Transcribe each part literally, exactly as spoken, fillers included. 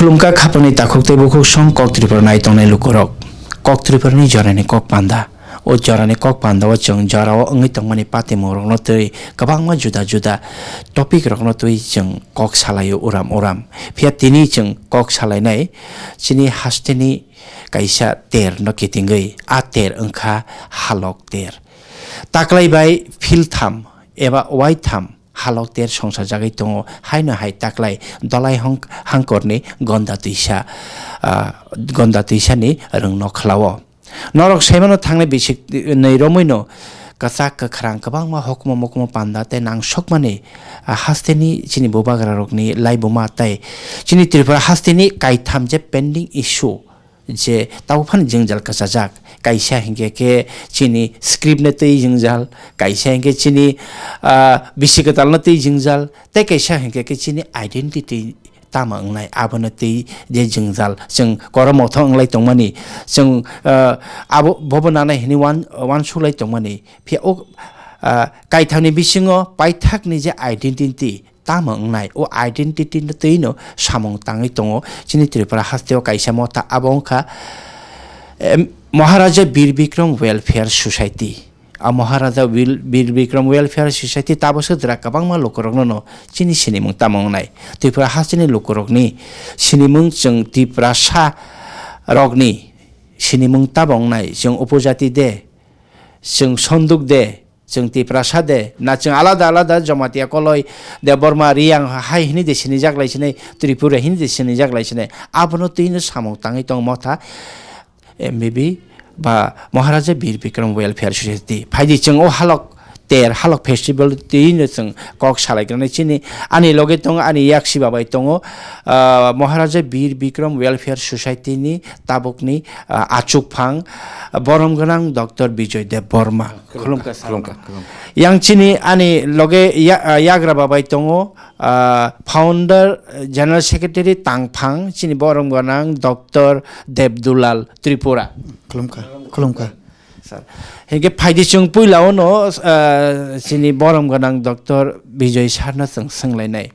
Khulumkha khapangni takhuk tei bukhuk song kok Tripura nai tongnai lukurok. Kok Tripurani jorani kok panda. O jorani kok panda o chwng jorao wngwi tongmani patimung rokno twi kwbangma juda juda topic rokno twi chwng kok salaio uram uram. Phiya tini chwng kok salainai chini hasteni kaisa ter no kitingwi a ter wngkha halok ter. Taklai bai philtham eba waitham halok ter songsajagwi tongo, haino hai taklai Dolai hong-, hangkorni Gonda twisa, ah, Gonda twisani rwngno khlao. Norok saimano thangnai bisik nwi romwino kwchak kwkhrang kwbangma hukumu mukumu panda tei nangsokmani, ah, hasteni chini bubagrarokni laibuma tei chini Tripura hasteni kaitham je pending issue je tabuk phano jwngjal kwchajak. Kaisa hinkhe khe chini script no twi jwngjal, kaisa hinkhe chini, ah, bisi kwtal no twi jwngjal, tei kaisa hinkhe khe chini identity tamo wngnai abono twi je jwngjal chwng kormo tho wnglai tongmani, chwng, ah, abo bobo nanai hwnwi wan-, wansuklai tongmani. Phiya o, ah, kaithangni bisingo paithakni je identity tamo wngnai, o identity no twi no samung tangwi tongo chini Tripura hasteo kaisa motha, abo wngkha, em, Maharaja Bir Bikram Welfare Society. A Maharaja Wil-, Bir Bikram Welfare Society tabukse jora kwbangma lukurokno no chini sinimung tamo wngnai. Tripura hasteni lukurokni sinimung chwng Tiprasa rokni sinimung tamo wngnai, chwng upojati de, chwng sonduk de, chwng Tiprasa de, na chwng alada alada Jamatia Koloi, Debbarma, Riyang hai hwnwi de sinijak lai sinai, Tripura hwnwi de sinijak lai sinai. Abono twino samung tangwi tong motha M B B ba Maharaja Bir Bikram Welfare Society. Phaidi chwng o halok ter halok festival twino chwng kok salai gwnai chini ani loge tongo, ani yaksi babai tongo, ah, Maharaja Bir Bikram Welfare Society ni tabukni, ah, achukphang, ah, borom gwnang Doctor Bijoy Deb Borma. Khulumkha, sir. Khulumkha, khulumkha. Yang chini ani loge ya-, ah, yagra babai tongo, ah, founder, General Secretary tangphang chini borom gwnang Doctor Debdulal Tripura. Khulumkha, khulumkha. Sir. Hinkhe phaidi chwng puila ono, ah, chini borom gwnang Doctor Bijoy sir no chwng swnglainai.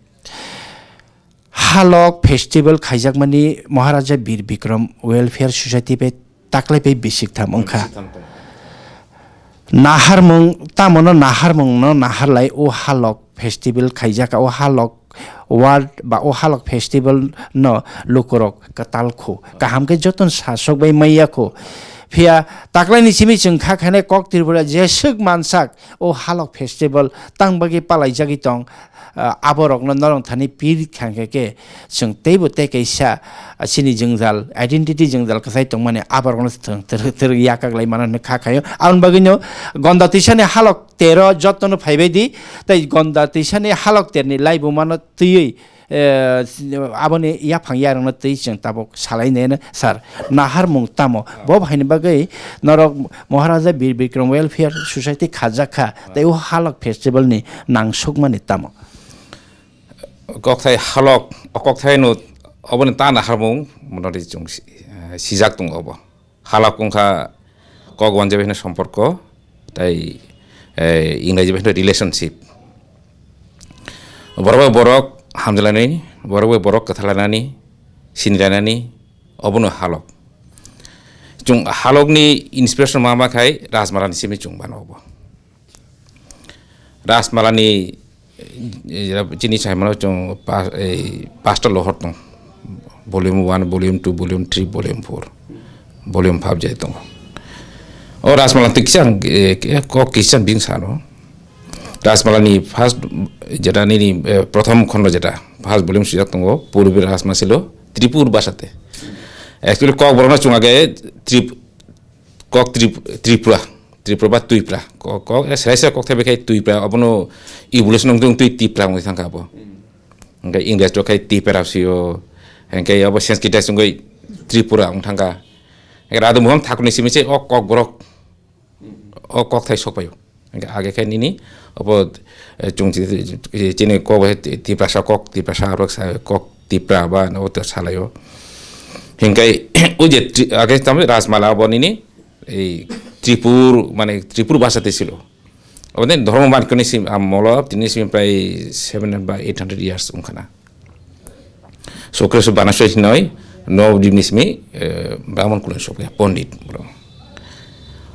Halok festival khaijakmani Maharaja Bir Bikram Welfare Society bai taklai bai bisik tham wngkha. Bisik tham tong. Naharmung, tamono naharmung no naharlai o halok festival khaijak, o halok ward ba o halok festival no lukurok kwtal khu. Kaham khe jotono sasok bai maya khu. Phiya taklaini simi chwng kha khainai kok Tripura jeswk mansak o halok festival tang bagwi palaijagwi tong. Ah, aborokno norong thani pir kha khe khe chwng teibo tei kaisa, ah, chini jwngjal, identity jwngjal kwchai tongmani aborokno chwng twrwk twrwk yakak lai mano hwnwi kha khaio. Aboni bagwino Gonda twisani halok tero jotono phaibai di, tei Gonda twisani halok terni laibumano twiwi, eh, aboni yaphang yarwngno twi chwng tabuk salai nai sir. Naharmung tamo? Bo haini bagwi norok Maharaja Bir Bikram Welfare Society khajak kha, tei o halok festival ni nangsukmani tamo? Kokthai halok, o kokthai no oboni ta naharmung, monori chwng si-, eh, sijak tongo obo. Halok wngkha kok wanjagwi hwnwi somporko, tai, eh, Ingreji bai hwnwi relationship. Borok bai borok hamjalainani, borok bai borok kwtharlainani, sinilainani, obono halok. Chwng halokni inspiration ma ma khai Rajmalani simi chwng bano obo. Rajmalani, eh, chini saimano chwng pa-, eh, pasta lohor tong. Volume one, volume two, volume three, volume four, volume five jai tongo. O Rajmala twi kisa ang, eh, kok kisa bing sano. Rajmalani first jeta nini, eh, prothom khondo jeta, first volume swijak tongo, Purbi Rajma silo, Tripur Bhasate. Actually, Kokborokno chwng age Trip-, Kok Trip-, Tripura, Tripura ba Twipra. Kok, kok, eh, serai serai kokthai bai khai Twipra, abono evolution wng twi Tipra wngwi thangkha abo. Hmm. Hwnkhe English rok khai Tipra sio, hwnkhe abo Sanskrit wngwi Tripura wng thangkha. Hwnkhe Radha Mohan Thakur ni simi se o Kokborok, hmm, o kokthai sokpaio. Hwnkhe age khe nini obo, eh, chwng chi-, chini kok bai Tiprasa kok, Tiprasa rok sa kok Tipra ba no to salaio. Hingkai o je tri-, age tamo Rajmala obo nini ei Tripur, mane Tripur bhasha te silo. Obo den dhormo mankoni sim amolo tini sim prai seven hundred ba eight hundred years wngkhana. Sukreswar Baneswar hinoi Nobdipni simi, eh, Brahman kuloni sokya Pondit bro.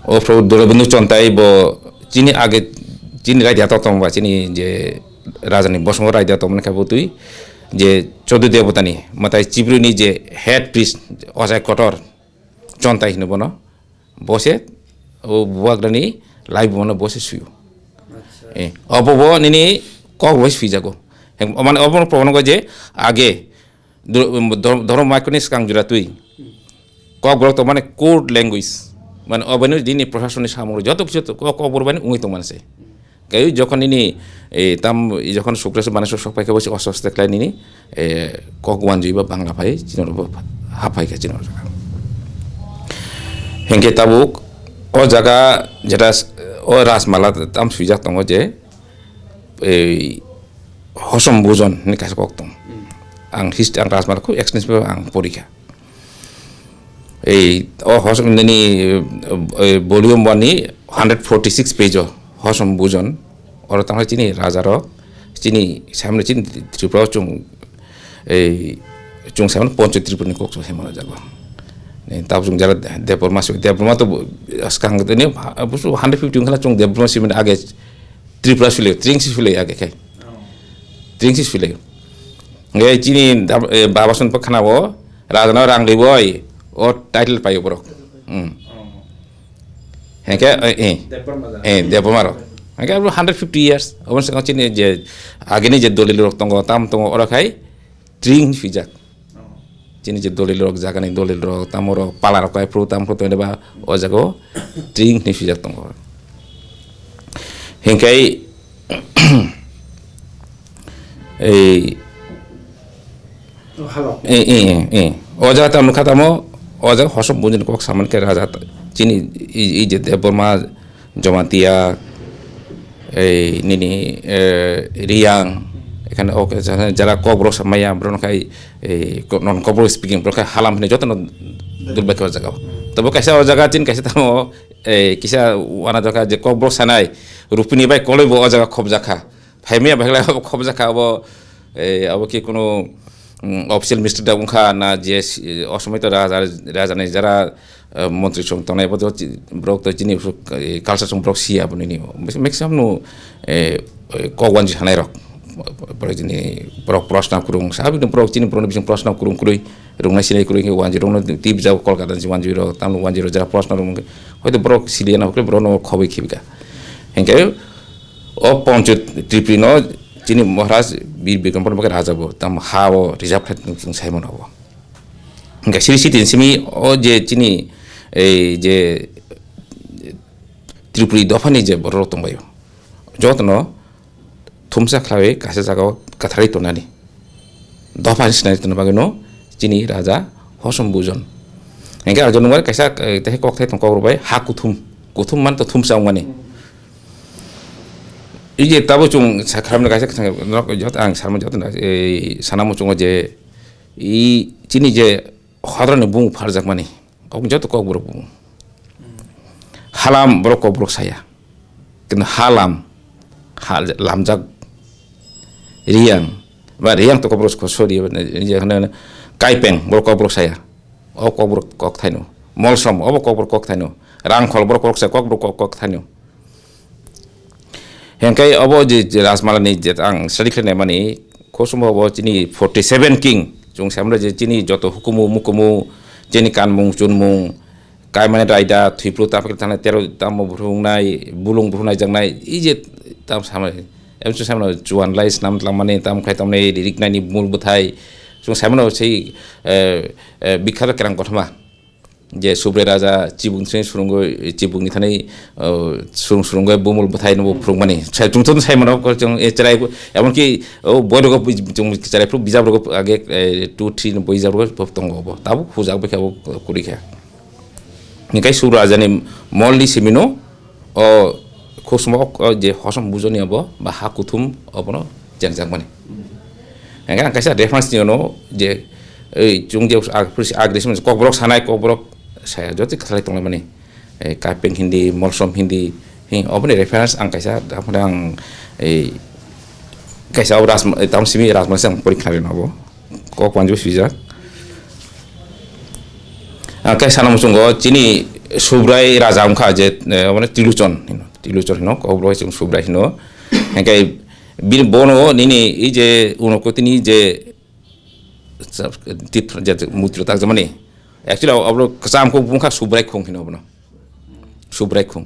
O Prabhu Dorobindu Chontai bo chini age, chini raida totong ba chini je rajani bosongo raida tongmani khe bo twi je Chodo Debotani matai Chibruni je head priest Ojai Kotor Chontai hino bono. Bo se o bubagrani lai bubono bo se suyo. Acha. Eh, obo bo nini kok bai suijago. Hem, mane obo prono go je age dor-, dor-, dormo maikoni skang jura twi. Kokborok to mane code language. Mane obo ni dini proshasoni samung joto kichu to kok, kokborok bai wngwi tongmani se. Kai jokhon nini, eh, tam, jokhon Sukreswar Baneswar sok pai khe bo se osto osto khlai nini, eh, kok wanjui ba Bangla phai, chini oro bo haphai khe chini oro. Hinkhe tabuk o jaga jeta s-, o Rajmala tam swijak tongo je, eh, Hosom Bujon hinwi kaisa kok tong. Ang hist-, ang Rajmala khub extensive ang porikha. Ei, o Hosom nini, eh, volume one ni hundred forty six page o Hosom Bujon. Oro tangkha chini raja rok, chini samno chini Tripura o chung, ei, chung samno Poncho Tripura ni kok chung samno jago. Ni tab chung jara Debbarma si, Debbarma to skang ni busu hundred fifty wngkha chung Debbarma si age Tripura sule, Tringsi sule age khai. Tringsi sule. Nge chini dab-, eh, baba sun pa khana bo, raja no rang riboi, o title payo borok. Hmm. Hengke, eh, eh. Debbarma da. Eh, Debbarma rok. Hengke abo hundred fifty years. Obo se chini je, agini je dolil rok tongo, tam tongo, oro khai, tring swijak. Chini je dolil rok, jagani dolil rok, tamo rok, pala rok, kai phuru, tam phuru, tongde ba, o jaga o, tring ni swijak tongo. Hengkai, ei, Oh, hello. Eh, eh, eh, eh. O jaga tamo nukha tamo, o jaga Hosom Bujon kok saman khe raja ta-, chini i, i je Debbarma, Jamatia, ei nini, eh, Riyang, ekhane ok, jara, jara kokborok samaya, borok khai, eh, ko-, non kokborok speaking, borok khai halam hwnwi jotono dulbai khe o jaga o. Tabo kaisa o jaga chini kaisa tamo, eh, kisa wana jaga je kokborok sanai, Rupini bai koloi bo o jaga khobjakha. Phaimaya bai khlai abo khobjakha abo, eh, abo ki kuno, mm, official mistake da wngkha na je si-, o somoi to raja, raja ni jara, eh, montri song tongnai bo to chi-, borok to chini, eh, culture song borok siya abo nini. Maximum no, eh, eh, kok wanji hanai rok. Borok chini borok proshna kurung, sabi no borok chini borok ni bising proshna kurung kurui, rung nai sinai kurui ke wanji rok no tip jabo Kolkata ni wanji rok, tamno wanji rok jara proshna rung ke. Hoito borok siliya na hokle borok no khoboi khibika. Hengke o Poncho Tripuri no chini Maharaj Bir Bikram Bhatta raja bo tam ha o reserve khlai tong chwng sai mano bo. Hingke siri siti simi o je chini ei je Tripuri dopha ni je borok tong baio. Jotono thumsa khlaiwi kaisa jaga o kwtharwi tonani. Dopha ni sinai tongna bagwi no chini raja Hosom Bujon. Hingke raja nungmani kaisa, eh, tei kok thai tong kok rwbai ha kuthum. Kuthum man to thumsa wngmani. Ije tabo chung sakharamni kaisa khasang nok jot ang sarma jot na, eh, sanamo chungo je i chini je hodrani bung pharjakmani. Ok joto kok borok bung. Halam borok kok borok saya. Kintu halam, hal-, lamjak Riyang, ba Riyang to kok borok ko sorry, je hane Kaipeng borok kok borok saya. O kok borok kok thaino. Molsom obo kok borok kok thaino. Rangkhol borok kok saya kok borok kok, kok thaino. Hengkai obo je, je Rajmala ni je ang study khlai mani, khosum obo chini forty seven king. Chung samra je chini joto hukumu mukumu, chini kanmung chunmung, kaimani raida, thwipru tapakri thanai, tero tamo buhrungnai, bulung buhrungnai jaknai, ije tam samai. Em chung samra chuan lai snam tlamani, tam khai tamni riknaini mul bwthai. Chung samra sei, eh, eh, bikha kerang kothoma. Je Subrai Raja chibung sini surungoi, chibungni thani, uh, surung surungoi bumul bwthai no phurukmani. Sai chwng chwng sai mano ko chwng, eh, cherai ko, emon ki, oh, boi rogo chwng cherai phuru bijap rogo age, eh, two three no bijap rogo tongo bo. Tabuk hujak bai khe abo kuri khe. Hinkhe Subrai Raja ni mol ni simi no, o khosmo, o je Hosom Bujon ni abo ba ha kuthum obono chengjak mani. Hingke ang kaisa reference ni ono je, ei, chwng je ag-, agression kokborok sanai, kokborok saya joto kwthalai tonglaimani. Ei, Kaipeng Hindi, Molsom Hindi, hi, oboni reference ang kaisa, taphore ang, ei, kaisa o Rajma-, tamo simi Rajmala se ang pori khnari no abo. kok panjab swijak. Ah, khe sana muchungo chini Subrai raja wngkha je, eh, mane Trilochon hino, Trilochon hino, kok bai chwng Subrai hino. Hingke bini bono nini i je Unokotini je, je mutro tak jamani. Actually, abo kwcham kok bungkha Subrai khung hino bono. Subrai khung.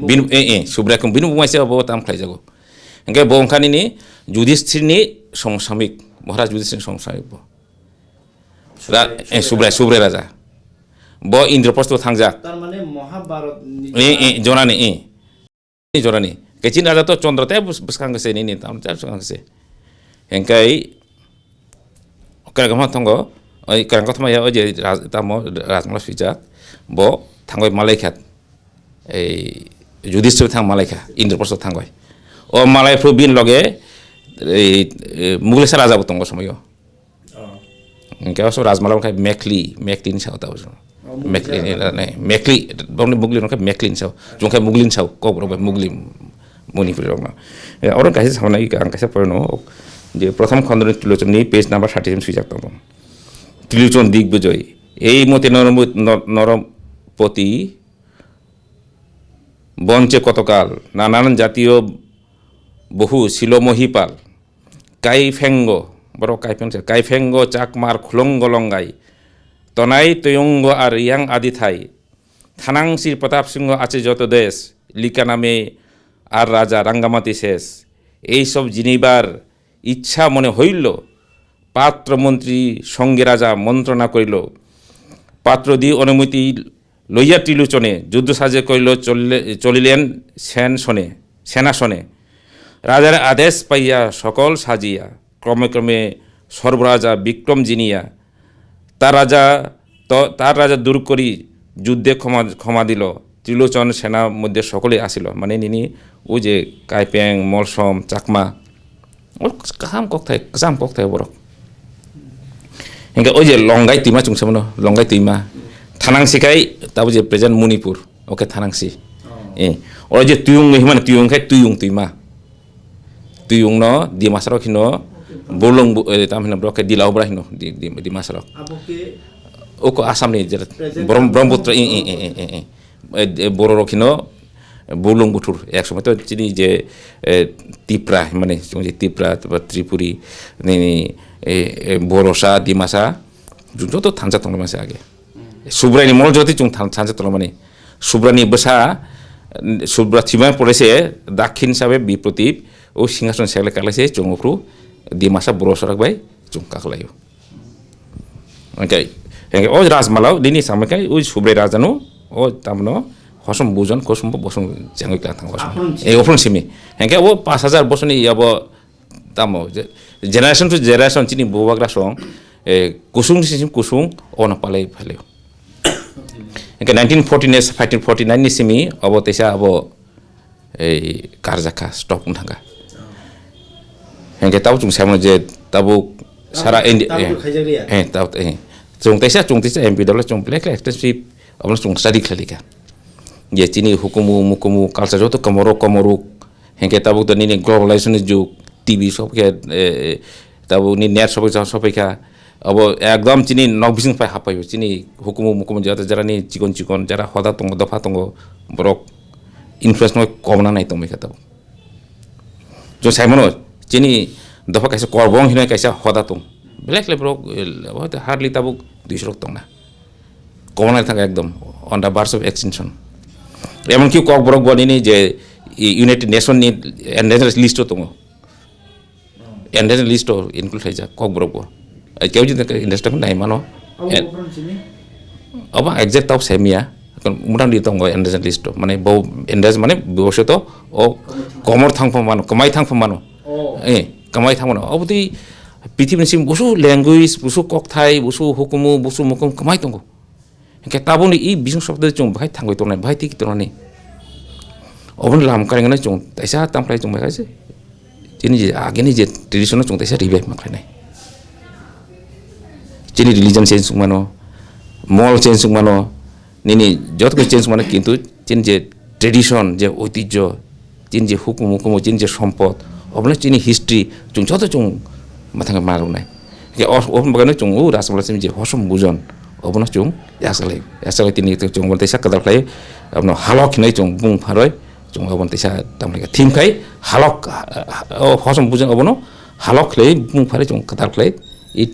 Bini, eh, eh, Subrai khung. Bini bumai se abo tam khlai jago. Hingke bo wngkha nini Yudhishthirni somsamik, Maharaj Yudhishthirni somsamik bo. Ra-, Subrai, eh, Subrai Subrai, Subrai Raja. Bo Indraprastho thangjak. Tar mane Mahabharat ni Eh, eh, jorani, eh. Ni jorani. Kechin Raja to Chandra te bus-, bwskang kese nini, tam te bwskang kese. Hingke Kwrwngkotma tongo, oi kwrwngkotma ya, oi je raj-, tamo Rajmala swijak, bo thangoi malaikha, ei Yudhishthir thang malaikha, Indraprastho thangoi. O malai phuru bini loge, ei, ei Muglesa raja bo tongo somoyo. Oh. Hingke oso Rajmala wngkha Mekli, Mekli ni sao tabo. Oh, Mugli Mekli ni, sao. Ne, Mekli, bongni Mugli wngkha Mekli ni sao. Chwng khe Mugli ni sao, kok rok bai Mugli, Manipuri rok no. Ya, oro kaisa samanai ang kaisa porino, je prothom khondoni Trilochon ni page number thirty seven swijak tongo. Trilochon Digbijoy. Ei mote Normo-, Nor-, Noromopoti bonche kotokal, nanan jatiyo bohu silo mohipal. Kaiphengo, borok Kaiphengo se, Kaiphengo, Chakmar, Khulongo, Longai, Tonai, Toyongo, ar Yang Adithai, Thanangsi, Pratap Singho, Ache, Joto Desh, Likaname, ar Raja Rangamati Ses, এই সব জিনিবার ইচ্ছা মনে হইল, পাত্র মন্ত্রী সঙ্গে রাজা মন্ত্রণা করিল, পাত্র দি অনুমতি লইয়া ত্রিলোচনে যুদ্ধ সাজে করিল চললে-, চলিলেন সেন সনে, সেনাসনে। রাজার আদেশ পাইয়া সকল সাজিয়া ক্রমে ক্রমে সর্বরাজা বিক্রম জিনিয়া তার রাজা ত-, তার রাজা দূর করি যুদ্ধে ক্ষমা, ক্ষমা দিল। ত্রিলোচন সেনা মধ্যে সকলেই আসিল। মানে নিনি ও যে কাইপেং, মলসম, Chakma, O kaham kok thai, kwcham kok thai borok. Hingke o je Longai twima chwng saimano, Longai twima. Thanang sikai, tabo je present Manipur, oke Thanang si. Oh. Eh, o je Tuyung himani Tuyung khai Tuyung twima. Tuyung no, Dimasarok hino, Burlung bu-, eh, tam hino, borok khe Dila Obra hino, Di-, Di-, Dimasarok. Abo khe Oko Assam ni je, present Brom-, Assam Brahmaputra, eh, eh, eh, eh, eh, eh. Eh, eh, Borok hino, Burlung Buthur, ek somoi to chini je, eh, Tipra, mane, chwng je Tipra, ba Tripuri, nini, eh, eh, Borosa, Dimasa, chwng joto thansa tongmani se age. Subrai ni mol joti chwng than-, thansa tongmani. Subrai ni bwsa, Subra thwimani pore se, dakhin sabe Biprotip, o singhason sekle kaklaise, chwng uphru, Dimasa Borosa rok bai, chwng kaklaio. Hingke, hingke o Rajmala o nini samai kai o Subrai Raja no o tamno hosom bujon kosombo bosong chengoi klang thang hosom. Aphuru simi. E, aphuru simi. Hingke o pash hajar bosoni yabo tamo je-, generation to generation chini bubagra song, e, kusung ni sisim kusung ono palai phalio. Hingke nineteen forty nine, nineteen forty nine ni simi obo teisa abo ei karjakha, stop wng thangkha. Hingke tabuk chwng saimano je tabuk sara Indi-, tabuk eh, khaijak liya. Eh, tabuk, eh. Chwng teisa, chwng teisa M P dolo chwng belai khe extensive abono chwng study khlai kha. Je chini hukumu, mukumu, culture joto komoro, komoro. Hingke tabuk to nini globalization ni jug, T V sop khe, eh, tabuk ni net sop khe, sop kha. Abo ekdom chini nok bising pai hapai o, chini hukumu mukumu jara, jara ni chikon chikon, jara hoda tongo, dopha tongo, borok influence no kom na nai tongbai kha tabuk. Chwng saimano, chini dopha kaisa Korbong hinwi kaisa hoda tong. Belai khlai borok, eh, hoyto hardly tabuk duiso rok tongna. Kom na thang ekdom on the verge of extinction. Emonki Kokborok bo nini je United Nation ni endangered list o tongo. Endangered list o include khaijak Kokborok bo. Ai, keu jodi endangered nai mano. Abo En-, buphang simi? Abo exact tabuk saimiya. Motamoti tongo endangered list o. Mane bo endangered mane bwswk to o komor thang pha mano, kwmai thang pha mano. Oh. Eh, kwmai thang mano. Abo twi pithibini simi busu language, busu kokthai, busu hukumu, busu mukum kwmai tongo. Hingke tabukni i bising sokde chwng bahai thangwi tongnai, bahai tiki tongnani. Oboni lam karinganai chwng taisa tamkhlai chwng bai kha se. Chini je agini je tradition no chwng taisa revive ma khlainai. Chini religion change wng mano, mol change wng mano, nini joto khe change wng mano, kintu chini je tradition, je oitijjo, chini je hukumu, hukumu, chini je sompot, obono chini history, chwng joto chwng mathang ma rwnai. Je o, o bagano chwng o Rajmala simi je hosom bujon, obono chwng yasalai, yasalai tini chwng obono teisa kwtal khlai, abono halok hinwi chwng bung pharoi, chwng obono teisa tamlai thim khai halok, o hosom bujon obono halok khlai bung pharoi chwng kwtal khlai, i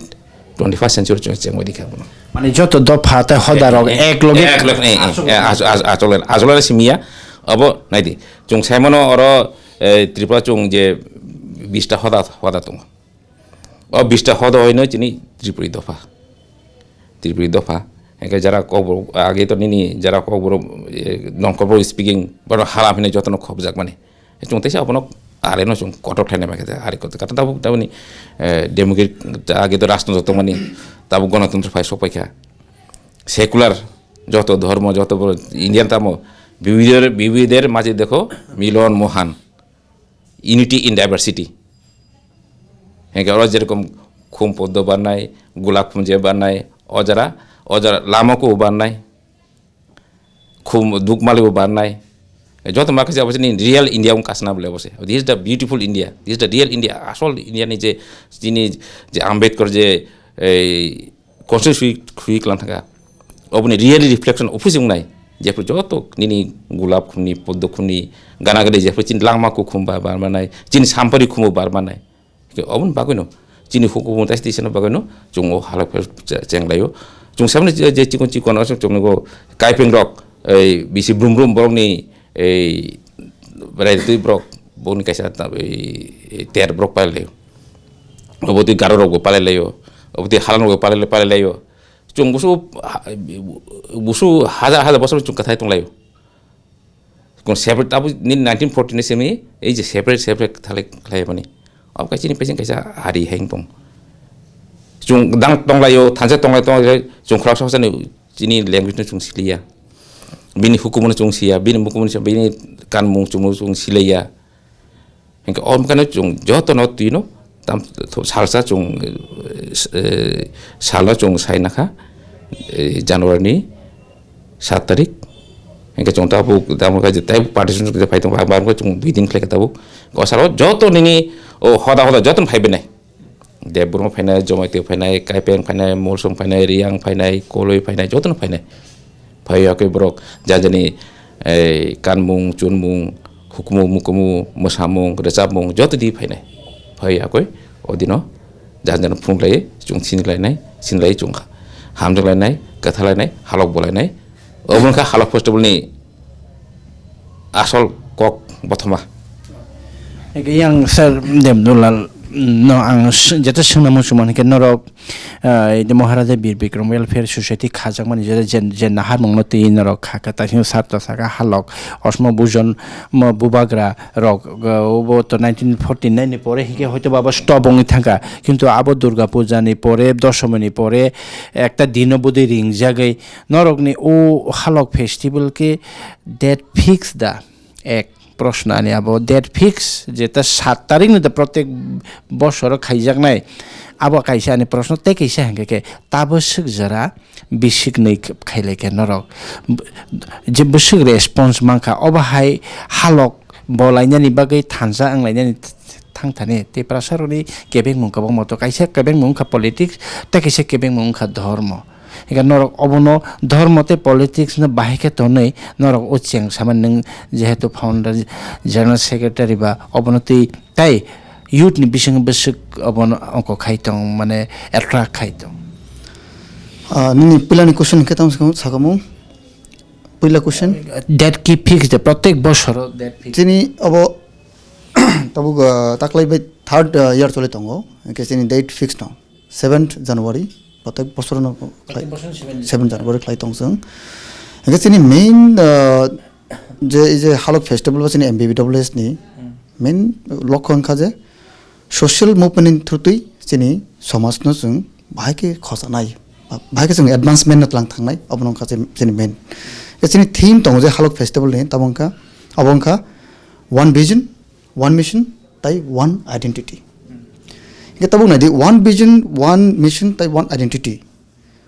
twenty-first century chwng chengwi dikha abono. Mane joto dopha tei hoda rok Eh, eh, ek loge ek loge, eh, eh, aswk eh, asu-, asu-, aswk le, aswk le simiya, abo naidi. Chwng saimano oro, eh, Tripura chwng je bista hoda, hoda tongo. O bista hoda hoino chini Tripuri dopha. Tripuri dopha. Hingke jara kokborok, age to nini jara kokborok, eh, non kokborok speaking, borok hala hino jotono khopjak mani. Chwng teisa abono are no chwng kotor khlaina bagwi khe are kotor. Kata tabuk, tabukni, eh, democratic age to rastro joto mani tabuk gonotontro phai sok paikha. Secular joto dhormo, joto borok Indian tamo bibidher, bibidher maje dekho milon mohan. Unity in diversity. Hingke oro jerokom khum poddo barnai, gulap khum je barnai, o jara, o jara lama ko barnai, khum dukmali bo barnai. Joto ma kaisa obo chini real India wng kasna bole obo se. This is the beautiful India. This is the real India. Asol India ni je chini je Ambedkar je ei constituency khwi khwi klang thangkha. Oboni really reflection ophisi wngnai. Jephru joto nini gulap khumni, poddo khumni, gana gade jephru chini langma kukhum ba barmanai, chini sampari khumo barmanai. Ke oboni bagwino chini hukumu taisi tisana bagwino chwng o halak phel che-, chenglaio. Chwng samani je, je chikon chikon aswk chwngno go kaipeng rok, ei bisi brum brum borokni ei Berai twi borok, boni kaisa ta-, bai, ter borok palai laio. Obo twi garo rok bo palai laio. Obo twi halang rok bo palai, palai laio. Chwng busu ha-, busu hajar, hajar bosor chwng kwthai tong laio. Chwng separate abo ni nineteen forty ni simi, ei je separate, separate thalai khlai mani. Obo kaisa ni paisan kaisa hari hai tong. Chwng dang tong laio, thansa tong lai, tong lai, chwng khoroksa khoroksa ni chini language no chwng siliya. Bini hukumu no chwng siya, bini mukumu no siya, bini kanmung chumung chwng silaiya. Hingke o mokano chwng joto no twi no tam salsa chwng, eh, salno chwng sai nakha, eh, January ni sat tarik. Hingke chwng tabuk, tabuk khe tei participation khe phai tong, bar bar chwng dui din khlai khe tabuk. O salo joto nini o hoda hoda joto no phai bwnai. Debbarma phainai, Jomaitwi phainai, Kaipeng phainai, Molsom phainai, Riyang phainai, Koloi phainai, jotono phainai. Phaiya khe borok jajani, eh, kanmung, chunmung, hukumu, mukumu, mwsamung, rwchapmung, joto di phainai. Phaiya khe odino jajano phunuk lai, chwng sini lainai, sini lai chwng hamjak lainai, kwtha lainai, halok bo lainai. Obo wngkha Halok Festival ni asol kok bothoma. Hingke yang sir Demdulal, no ang s-, jeta swngna muchung mankhe norok, ah, ini Maharaja Bir Bikram Welfare Society khajakmani jeta jen, jen naharmungno twi norok kha khe, taisino sarta saka halok osmo bujon mo bubagra rok, ah, obo to nineteen forty nine ni pore hingke hoito baba stop wngwi thangkha, kintu abo Durga Puja ni pore, Doshomoni pore ekta dino bodoi ringjagwi norokni o halok festival khe date fix da? Ek proshno ani abo date fix, jeta sat tarikni da protek bosoro khaijaknai, abo kaisa ani proshno. Tei kaisa hingke khe tabo swk jora bisik nwi khailai khe norok je bwswk response mankha, obo hai halok bo lainani bagwi thansa wng lainani thangthani tei prasaroni kebengmung kwbangma to, kaisa kebengmung wngkha politics, tei kaisa kebengmung wngkha dhormo. Hingke norok obono dhormo tei politics no bahai khe tonwi norok o cheng samani nwng jehetu founder, general secretary ba obono twi tai youth ni bisingo bwswk obono ongkho khai tong mane attract khai tong. Ah, nini puilani question hingke tamo sakamo? Puila question? Date ki fix de, protek bosoro date fix. Chini abo tabuk, ah, taklai bai third, ah, year choli tongo. Hingke chini date fix no. Seventh January, protek bosor no khlai, Protek bosor seven. Seven January khlai tong chwng. Hingke chini main, ah, je, je Halok Festival bo chini M B B W S ni Hmm. main lokho wngkha je social movement ni through twi chini somaj no chwng bahai khe khosanai, bahai khe chwng advancement no tlang thangnai, obo no wngkha chini main. Hingke chini theme tongo je Halok Festival ni, tamo wngkha, obo wngkha One Vision, One Mission, tai One Identity. Hingke tabuk naidi, One Vision, One Mission, tai One Identity.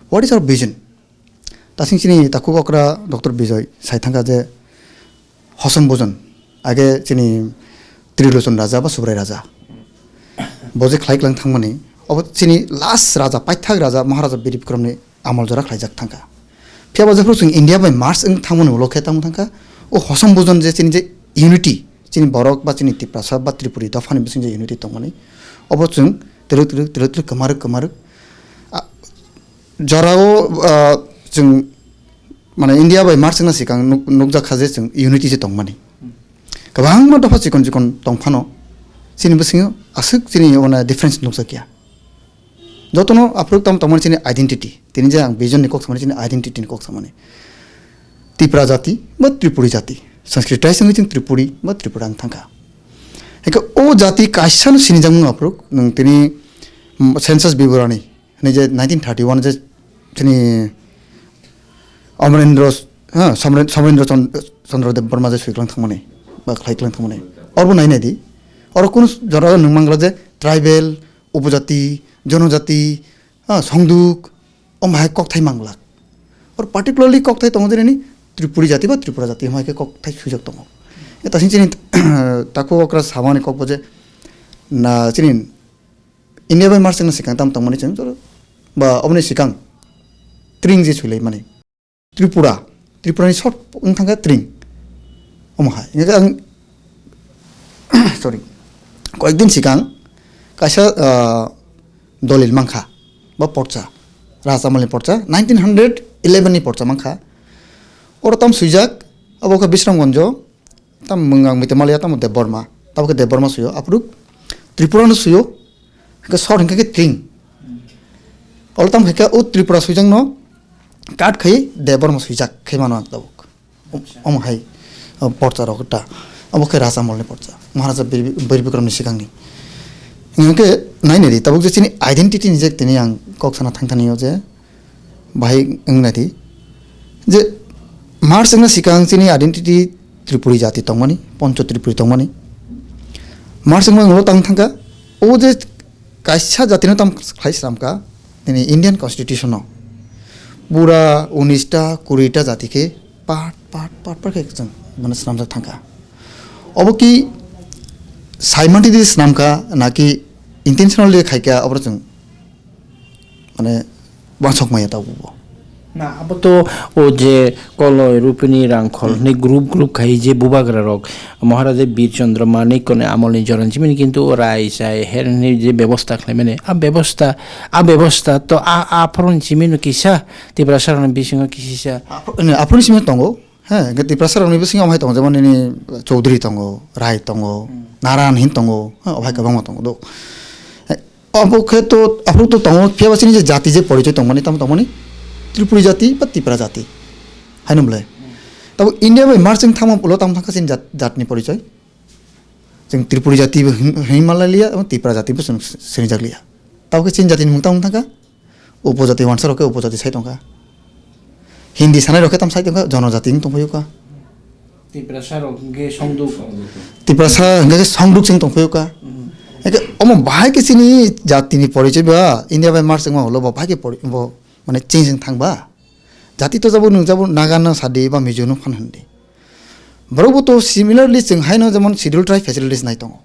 What is our vision? Tasing chini takhuk okra Doctor Bijoy sai thangkha je hosom bojon, age chini Trilochon Raja ba Subrai Raja. Bo je khlai klang thangmani, Obo chini last raja, paithak raja Maharaja Bir Bikramni amol jora khlaijak thangkha. Phiya bo jephru chwng India bai merge wng thangmani ulo khe tamo thangkha, o hosom bujon je chini je unity, chini borok ba chini Tiprasa ba Tripuri dophani bising je unity tongmani, obo chwng twrwk twrwk twrwk twrwk kwmarwk kwmarwk. A, jorao, ah, chwng, mane, India bai merge wngna sikang nuk-, nukjak kha je chwng unity se tongmani. Kwbangma dopha chikon chikon tong phano, chini bisingo aswk chini one difference nukjakya. Jotono aphuru tam tongmani chini identity. Tini je ang vision ni kok samani chini identity ni kok samani. Tipra jati ba Tripuri jati. Sanskrit trai songwi chwng Tripuri ba Tripura wng thangkha. Hingke o jati kaisa no sinijak mung aphuru nwng tini, mm, census biborani. Hwnwi je nineteen thirty-one je chini Amarendra, ha, Samre-, Samarendra Chand-, Chandra Debbarma je swiklang thangmani, ba khlaiklang thangmani. Oro bo nai nai di. Oro kunu jora nwng mangla je tribal, upojati, jonojati, ha, songduk, om hai kokthai manglak. Oro particularly kokthai tongo je nini Tripuri jati ba Tripura jati, om hai khe kokthai swijak tongo. Eta sing chini taku okra samani kok bo je na chini India bai merge wngna sikang tam tongmani chwng jora ba oboni sikang tring je swilai mani. Tripura, Tripura ni short wng thangkha tring. Omo hai. Hingke ang, sorry. Koyekdin sikang kaisa, ah, dolil mankha ba porcha. Rajamalni porcha, nineteen hundred eleven ni porcha mankha. Oro tam swijak, abo khe Bisramganjo, tam mung ang mite maliya tamo Debbarma. Tamo khe Debbarma suyo. Aphuru Tripura no suyo. Hingke sor hingke khe tring. Olo tamo khe o Tripura suijak no cut khai Debbarma suijak khai mano ang tabuk. Acha. Omo hai, o, porcha rok ta. Abo khe Raja Amol ni porcha. Maharaja Bir, Bir Bikram ni sikang ni. Hingke nai nai di tabuk je chini identity ni je tini ang kok sana thang thani o je. Bahai wng nai di. Je merge wngna sikang chini identity Tripuri jati tongmani, Poncho Tripuri tongmani. Merge wngma ulo tang thangkha, o je kaisa jatino tam khlai slamkha, nini Indian Constitution no. Pura unis ta, kuri ta jati khe part, part, part, part khe chwng mane slamjak thangkha. Obo ki saimanti di slamkha, naki intentionally khaikha, oboro chwng mane wansok maya tabuk bo. Na, abo to o je Koloi, Rupini, Rangkhol Hmm. hwnwi group group khai je bubagra rok, Maharaja Bir Chandra Manik kone amolni joran chimini kintu rai sai her hwnwi je bebosta khlaimani, a bebosta, a bebosta to a, a phoron chimino kisa Tiprasa rokni bisingo kisisa. Aphro-, ne, aphro ni simi tongo. He, hingke Tiprasa rokni bisingo omo hai tongo, jemon nini Chaudhary tongo, Rai tongo, Hmm. Naran hin tongo, he, obo hai kwbangma tongo do. He, obo khe to, aphuru to tongo, phiya ba chini je jati je porichoi tongmani, tamo tongmani Tripuri jati ba Tipra jati. Haino bwle. Hmm. Tabo India bai merge wng thangma ulo tamo thangkha chini jat-, jatni porichoi. Chwng Tripuri jati bo hin-, hinma lai liya, abo Tipra jati bo chwng sinijak liya. Tabo khe chini jatini mung tamo thangkha? Upojati wansa rok khe upojati sai tongkha. Hindi sanai rok khe tam sai tongkha, jonojati wng tongphaio kha. Tiprasa rok hwnkhe songduk. Tiprasa hwnkhe songduk se wng tongphaio kha. Hmm. Hwnkhe omo bahai khe chini jatini porichoi ba India bai merge wngma ulo bo bahai khe pori-, bo mane change wng thang ba. Jati to jabo nwng jabo Naga no sadi ba Mizo no phan hwndi. Borok bo to similarly chwng haino jemon schedule tribe facilities nai tongo.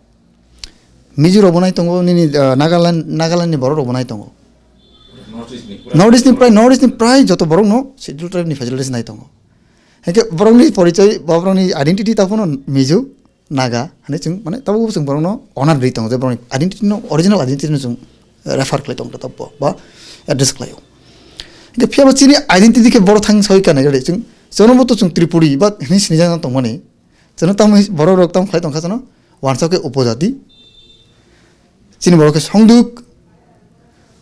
Mizo rok bo nai tongo, nini, ah, Nagaland, Nagaland ni borok rok bo nai tongo. North East ni pura North East ni prai, North East ni prai joto borok no schedule tribe ni facilities nai tongo. Hingke borok ni porichoi, ba borok ni identity ta phano Mizo, Naga, hwnwi chwng, mane, tabuk chwng borok no honor rwi tongo, je borok ni identity no, original identity no chwng refer khlai tongo, tabuk ba address khlai o. Hingke phiya bo chini identity khe borok thang sawi kanai rwi chwng, chwng no bo to chwng Tripuri ba hwnwi sinijak tongmani. Chwng no tamo borok rok tamo khlai tongkha chwng no, wansa khe upojati. Chini borok khe songduk,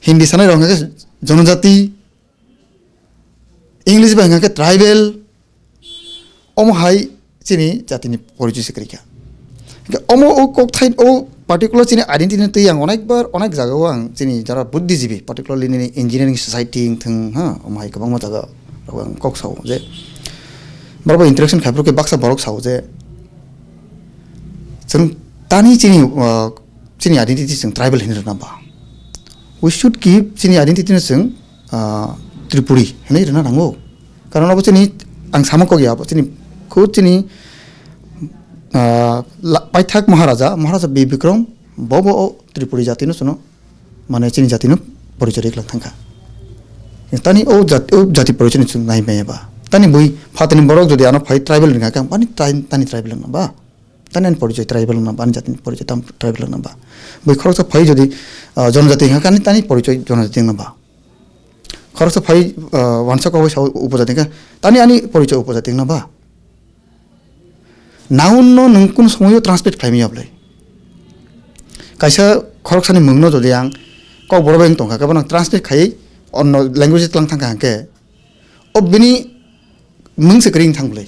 Hindi sanai rok hwnkhe jonojati, English bai hwnkhe tribal, omo hai chini jatini porichoi se kwrwi kha. Hwnkhe omo o kokthai, o particular chini identity ni twi ang onek bar, onek jagao ang chini jara buddhijibi, particularly nini engineering society wngthwng, ha, omo hai kwbangma jaga rok ang kok sao je, borok bai interaction khai phuru khe baksa borok sao je, chwng tani chini, ah, chini identity chwng tribal hinwi rwna ba. We should keep chini identity no chwng, ah, Tripuri hinwi rwna nango. Karon abo chini, ang sama kok ya, abo chini, khud chini, ah, la-, paithak Maharaja, Maharaja Bir Bikram, bo bo o Tripuri jati no chwngno mane chini jatino porichoi riklang thangkha. Tani o jat-, o jati porichoi ni chwng nai maya ba. Tani bui phatini borok jodi ano phai tribal ringkha khe, ani trai-, tani tribal wngna ba. Tani ani porichoi tribal wngna ba, ani jatini porichoi tam tribal wngna ba. Bui khoroksa phai jodi, ah, jonojati wngkha khe, ani tani porichoi jonojati wngna ba. Khoroksa phai, ah, wansa kok bai sao upojati wngkha, tani ani porichoi upojati wngna ba. Noun no nwng kunu somoyo translate khlai maya bwlai. Kaisa khoroksani mungno jodi ang kok borok bai wng tongkha, kebo nang translate khaiwi onno language tlang thangkha hwnkhe, o bini mung se kwrwi wng thang bwlai.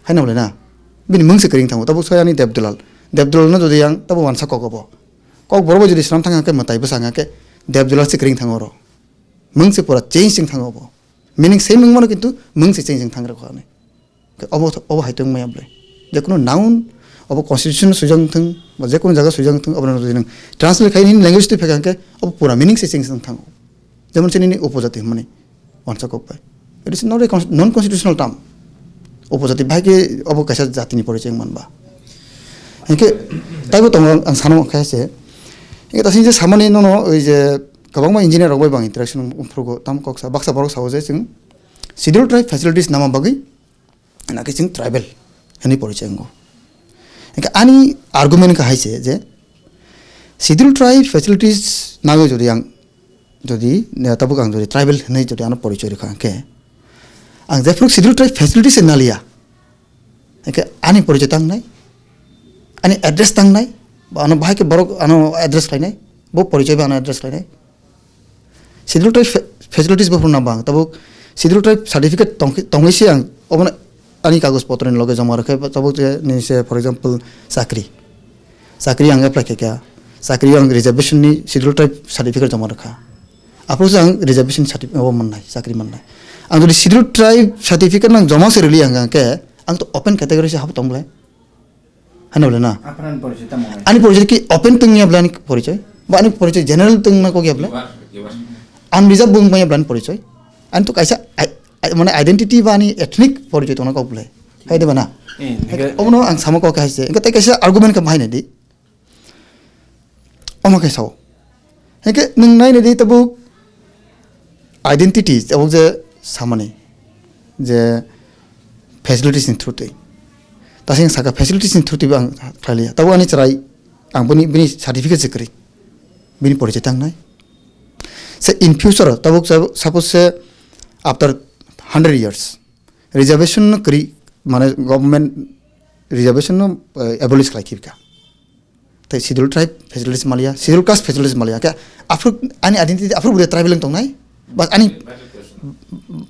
Haino bwlai na? Bini mung se kwrwi wng thango. Tabuk sai ani Debdulal. Debdulal no jodi ang tabuk wansa kok obo. Kok borok bai jodi swnam thangkha hwnkhe mwtai bwsa hwnkhe Debdulal se kwrwi wng thango oro. Mung se pura change wng thango obo. Meaning same wng mano kintu mung se change wng thang rokha ani. Obo, obo hai tong maya bwlai. Jekunu noun, obo constitution swijak wng thung, ba jekunu jaga swijak wng thung, obo no jodi nwng translate khai nini language twi phai kha hwnkhe, obo pura meaning se change wng thango. Jemon se nini upojati hwnmani, wansa kok bai. It is not a cons-, non-constitutional term. Upojati bai khe obo kaisa jatini porichoi wng man ba. Hinkhe taibo tongo ang, ang sano khe se. Hinkhe ta sini je samani nono oi je kwbangma engineer rok bai bo ang interaction wng phuru go, tam kok sa, baksa borok sao je chwng schedule tribe facilities nama bagwi, nakhe chwng tribal hwnwi porichai wngo. Hinkhe ani argument wngkha hai se je, schedule tribe facilities nagwi jodi ang, jodi, eh, tabuk ang jodi tribal hwnwi jodi ano porichai rwkha hinkhe, ang jephuru schedule tribe facilities se naliya, hinkhe ani porichai tangnai, ani address tangnai, ba ano bahai khe borok ano address khlainai, bo porichai ba ano address khlainai. Schedule tribe fa-, facilities bo phunukna bang, tabuk schedule tribe certificate tongkhe, tongwi se ang obono ani kagoj potro ni loge joma rwkhe, tabuk je nini se, for example, chakri. Chakri ang apply khaikha, chakri ang reservation ni schedule tribe certificate joma rwkha. Aphuru se ang reservation certificate obo mannai, chakri mannai. Ang jodi schedule tribe certificate nang joma se rwliya hwnkhe, ang to open category se habo tong bwlai. Hano bole na? Apran porichoi tamo hai? Ani porichoi ki open tong ya bole ani porichoi? Ba ani porichoi general tong na kok ya bole? Unreserved bung ya bole ani porichoi? Ani to kaisa ai-, ai-, mane identity ba ani ethnic porichoi tong na kok bole? Hai de ba na? Eh, nige- Omo no ang samo kok hai se. Engka tai kaisa argument ka bahai na di. Omo khe sao. Hinkhe nwng naina di tabuk identity, tabuk je samani je facilities ni through twi. Tasing saka facilities ni through twi bo ang khlai liya. Tabuk ani chwrai ang bini, bini certificate se kwrwi. Bini porichai tangnai. Se in future tabuk sa-, suppose se after hundred years reservation no kwrwi, mane government reservation no, eh, abolish khlai khibika. Tei schedule tribe facilities maliya, schedule caste facilities maliya. Khe aphuru ani identity aphuru bude tribal wng tongnai? Ba ani,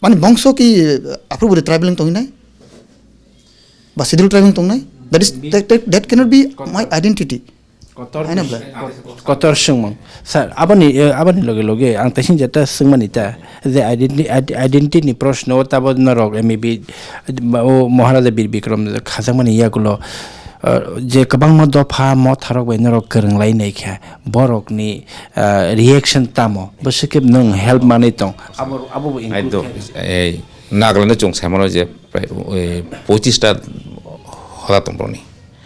ani bongso ki aphuru bude tribal wng tongnai? Ba schedule tribe wng tongnai? That is, that, that, that cannot be my identity. Kotor Hai na bwlai? Kotor swngmung. Sir, aboni, eh, aboni loge loge ang taising jeta swngmani ta, je identi-, id-, identity ni proshno o tabo norok, eh, maybe, eh, o Maharaja Bir Bikram khajakmani yagulo, eh, je kwbangma dopha motharok bai norok kwrwng lai nai kha, borokni, eh, reaction tamo? Bwswk khe nwng help manwi tong? Abo, abo bo include Aito, khe. Eh, Nagaland o chwng sai mano je prai, eh, pochis ta hoda tong borokni.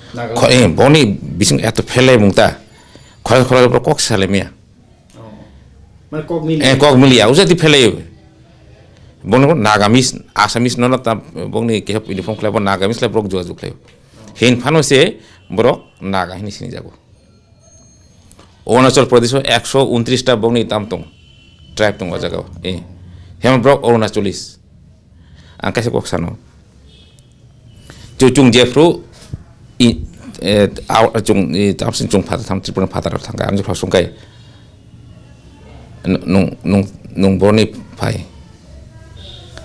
Nagaland. Kho-, eh, boni bising eto phelai mung ta. Khorang khorang borok kok salai maya. Oh. Mane kok mili. Eh, kok mili ya, usa di phelai. Boni Nagamese, Assamese no na ta, boni kehap uniform khlai bo Nagamese lai borok jua jua khlai. Hin phano se borok Naga hini sini jago. Arunachal Pradesh o ekso untris ta bokni tam tong, tribe tong o jaga o. Eh. Hema borok Arunachalis. Ang kaisa kok sano. Chu-, chung jephru i, eh, au-, chung, i, tamsin chung phatar tham Tripura phatar thangka, ang jephru sungkai. Nung, nung, nung boroni phai.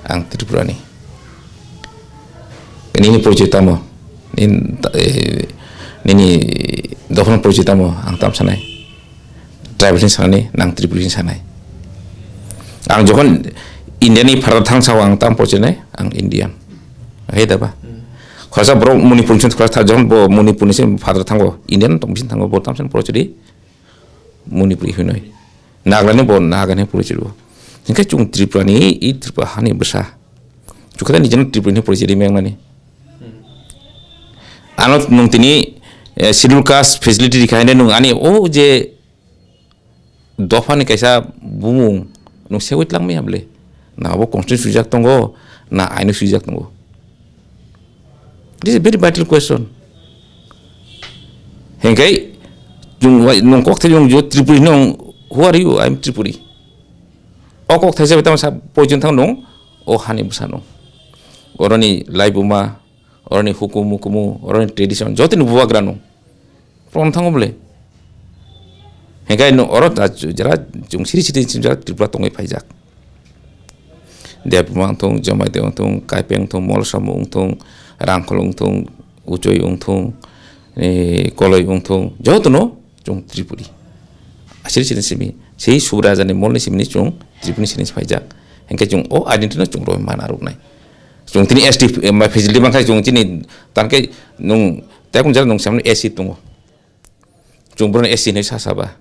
Ang Tripura ni. Nini porichoi tamo? Nin-, eh, nini dophano porichoi tamo? Ang tam sanai. Tribal ni sanai, nang Tripura ni sanai. Ang jokhon India ni phatar thang sao ang tam porichoi nai, ang Indian. Hai da ba? Hmm. Khoroksa borok Manipur ni khoroksa jokhon bo Manipur ni se phatar thango, Indian tong bisin thango, bo tam san porichoi di. Manipuri hinoi. Nagalani bo Nagani porichai bo. Hinkhe chwng Tripurani, i Tripura hani bwsa. Chukha nijano Tripura hinwi porichai rimani. Ano nwng tini, eh, schedule caste facility rikha hinwi nwng ani o je Dophani kaisa bumung nwng segwi tlangmaya bwle? Na abo constitution swijak tongo, na aino swijak tongo? This is a very vital question. Hingke chwng wai nwng kok thai nwng jo Tripuri nwng, who are you? I am Tripuri. O kok thaisa bai tamo sa poichwng thang nwng o hani bwsa nwng. Oroni laibuma, oroni hukumu kumu, oroni tradition, jotoni bubagra nwng. Pon thango bole. Hingke no oro ta jera chwng siri siri jera Tripura tongwi phaijak. Debma wngthung, Jamatia wngthung, Kaipeng wngthung, Molsom wngthung, Rangkhol wngthung, Uchoi wngthung, eh, Koloi wngthung, jotono chwng Tripuri. Asiri sini simi, sei Subraja ni molni simi chwng Tripuri sini phaijak. Hingke chwng o identity no chwng roi mana ruknai. Chwng tini S T, eh, ma facility bangkha chwng tini tanke nwng tekun jara nwng samni S C tongo. Chwng bono S C hinwi sa saba.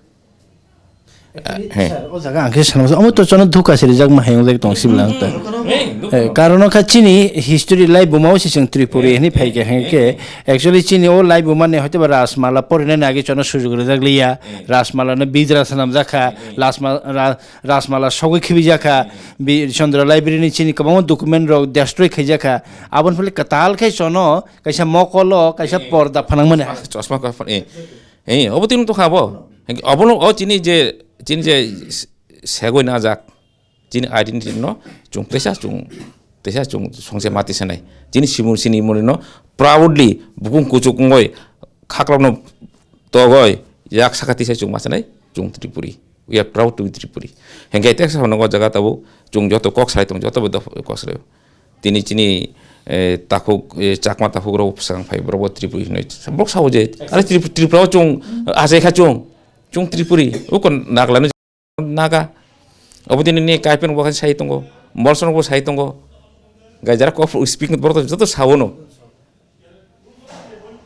Actually, he. Sir, o jaga ang khe sana, omo to chono dhuka se rijak ma hayung jai tong sibla ang ta. Hey, dhuka. Eh, karon kha chini history lai buma o si chwng Tripuri hinwi phai khe, hingke actually chini o lai buma ni hoite ba Rajmala porina ni age chono sujug rijak liya. Rajmala no bidra sanam jakha, Rajma-, Ra-, Rajmala sogwi khibi jakha, bi Chandra library ni chini kwbangma document rok destroy khai jakha. Aboni phale kwtal khe chono kaisa mokolo, kaisa porda phanang mani. Chosma, chosma ka phan-, eh. Eh, obo tini tongkha abo. Hingke obono o chini je, chini je s-, segoi najak, chini identity no chwng teisa chwng, teisa chwng songse mati sanai. Chini simul sini muni no proudly bukung kuchuk wngoi, khakrok no togoi, yak saka teisa chwng ma sanai, chwng Tripuri. We are proud to be Tripuri. Hingke teksa hono o jaga tabuk chwng joto kok sai tong, joto bo kok sai. Tini chini, eh, takhuk, eh, Chakma takhuk rok bwsang phai, borok bo Tripuri hinwi. Borok sao je, are Trip-, Tripura o chwng, achai kha chwng, chwng Tripuri, uko Nagaland Naga. Obo tini ni Kaipeng bo khe sai tongo, Molsom bo sai tongo. Gaijara kok speak borok joto sao no.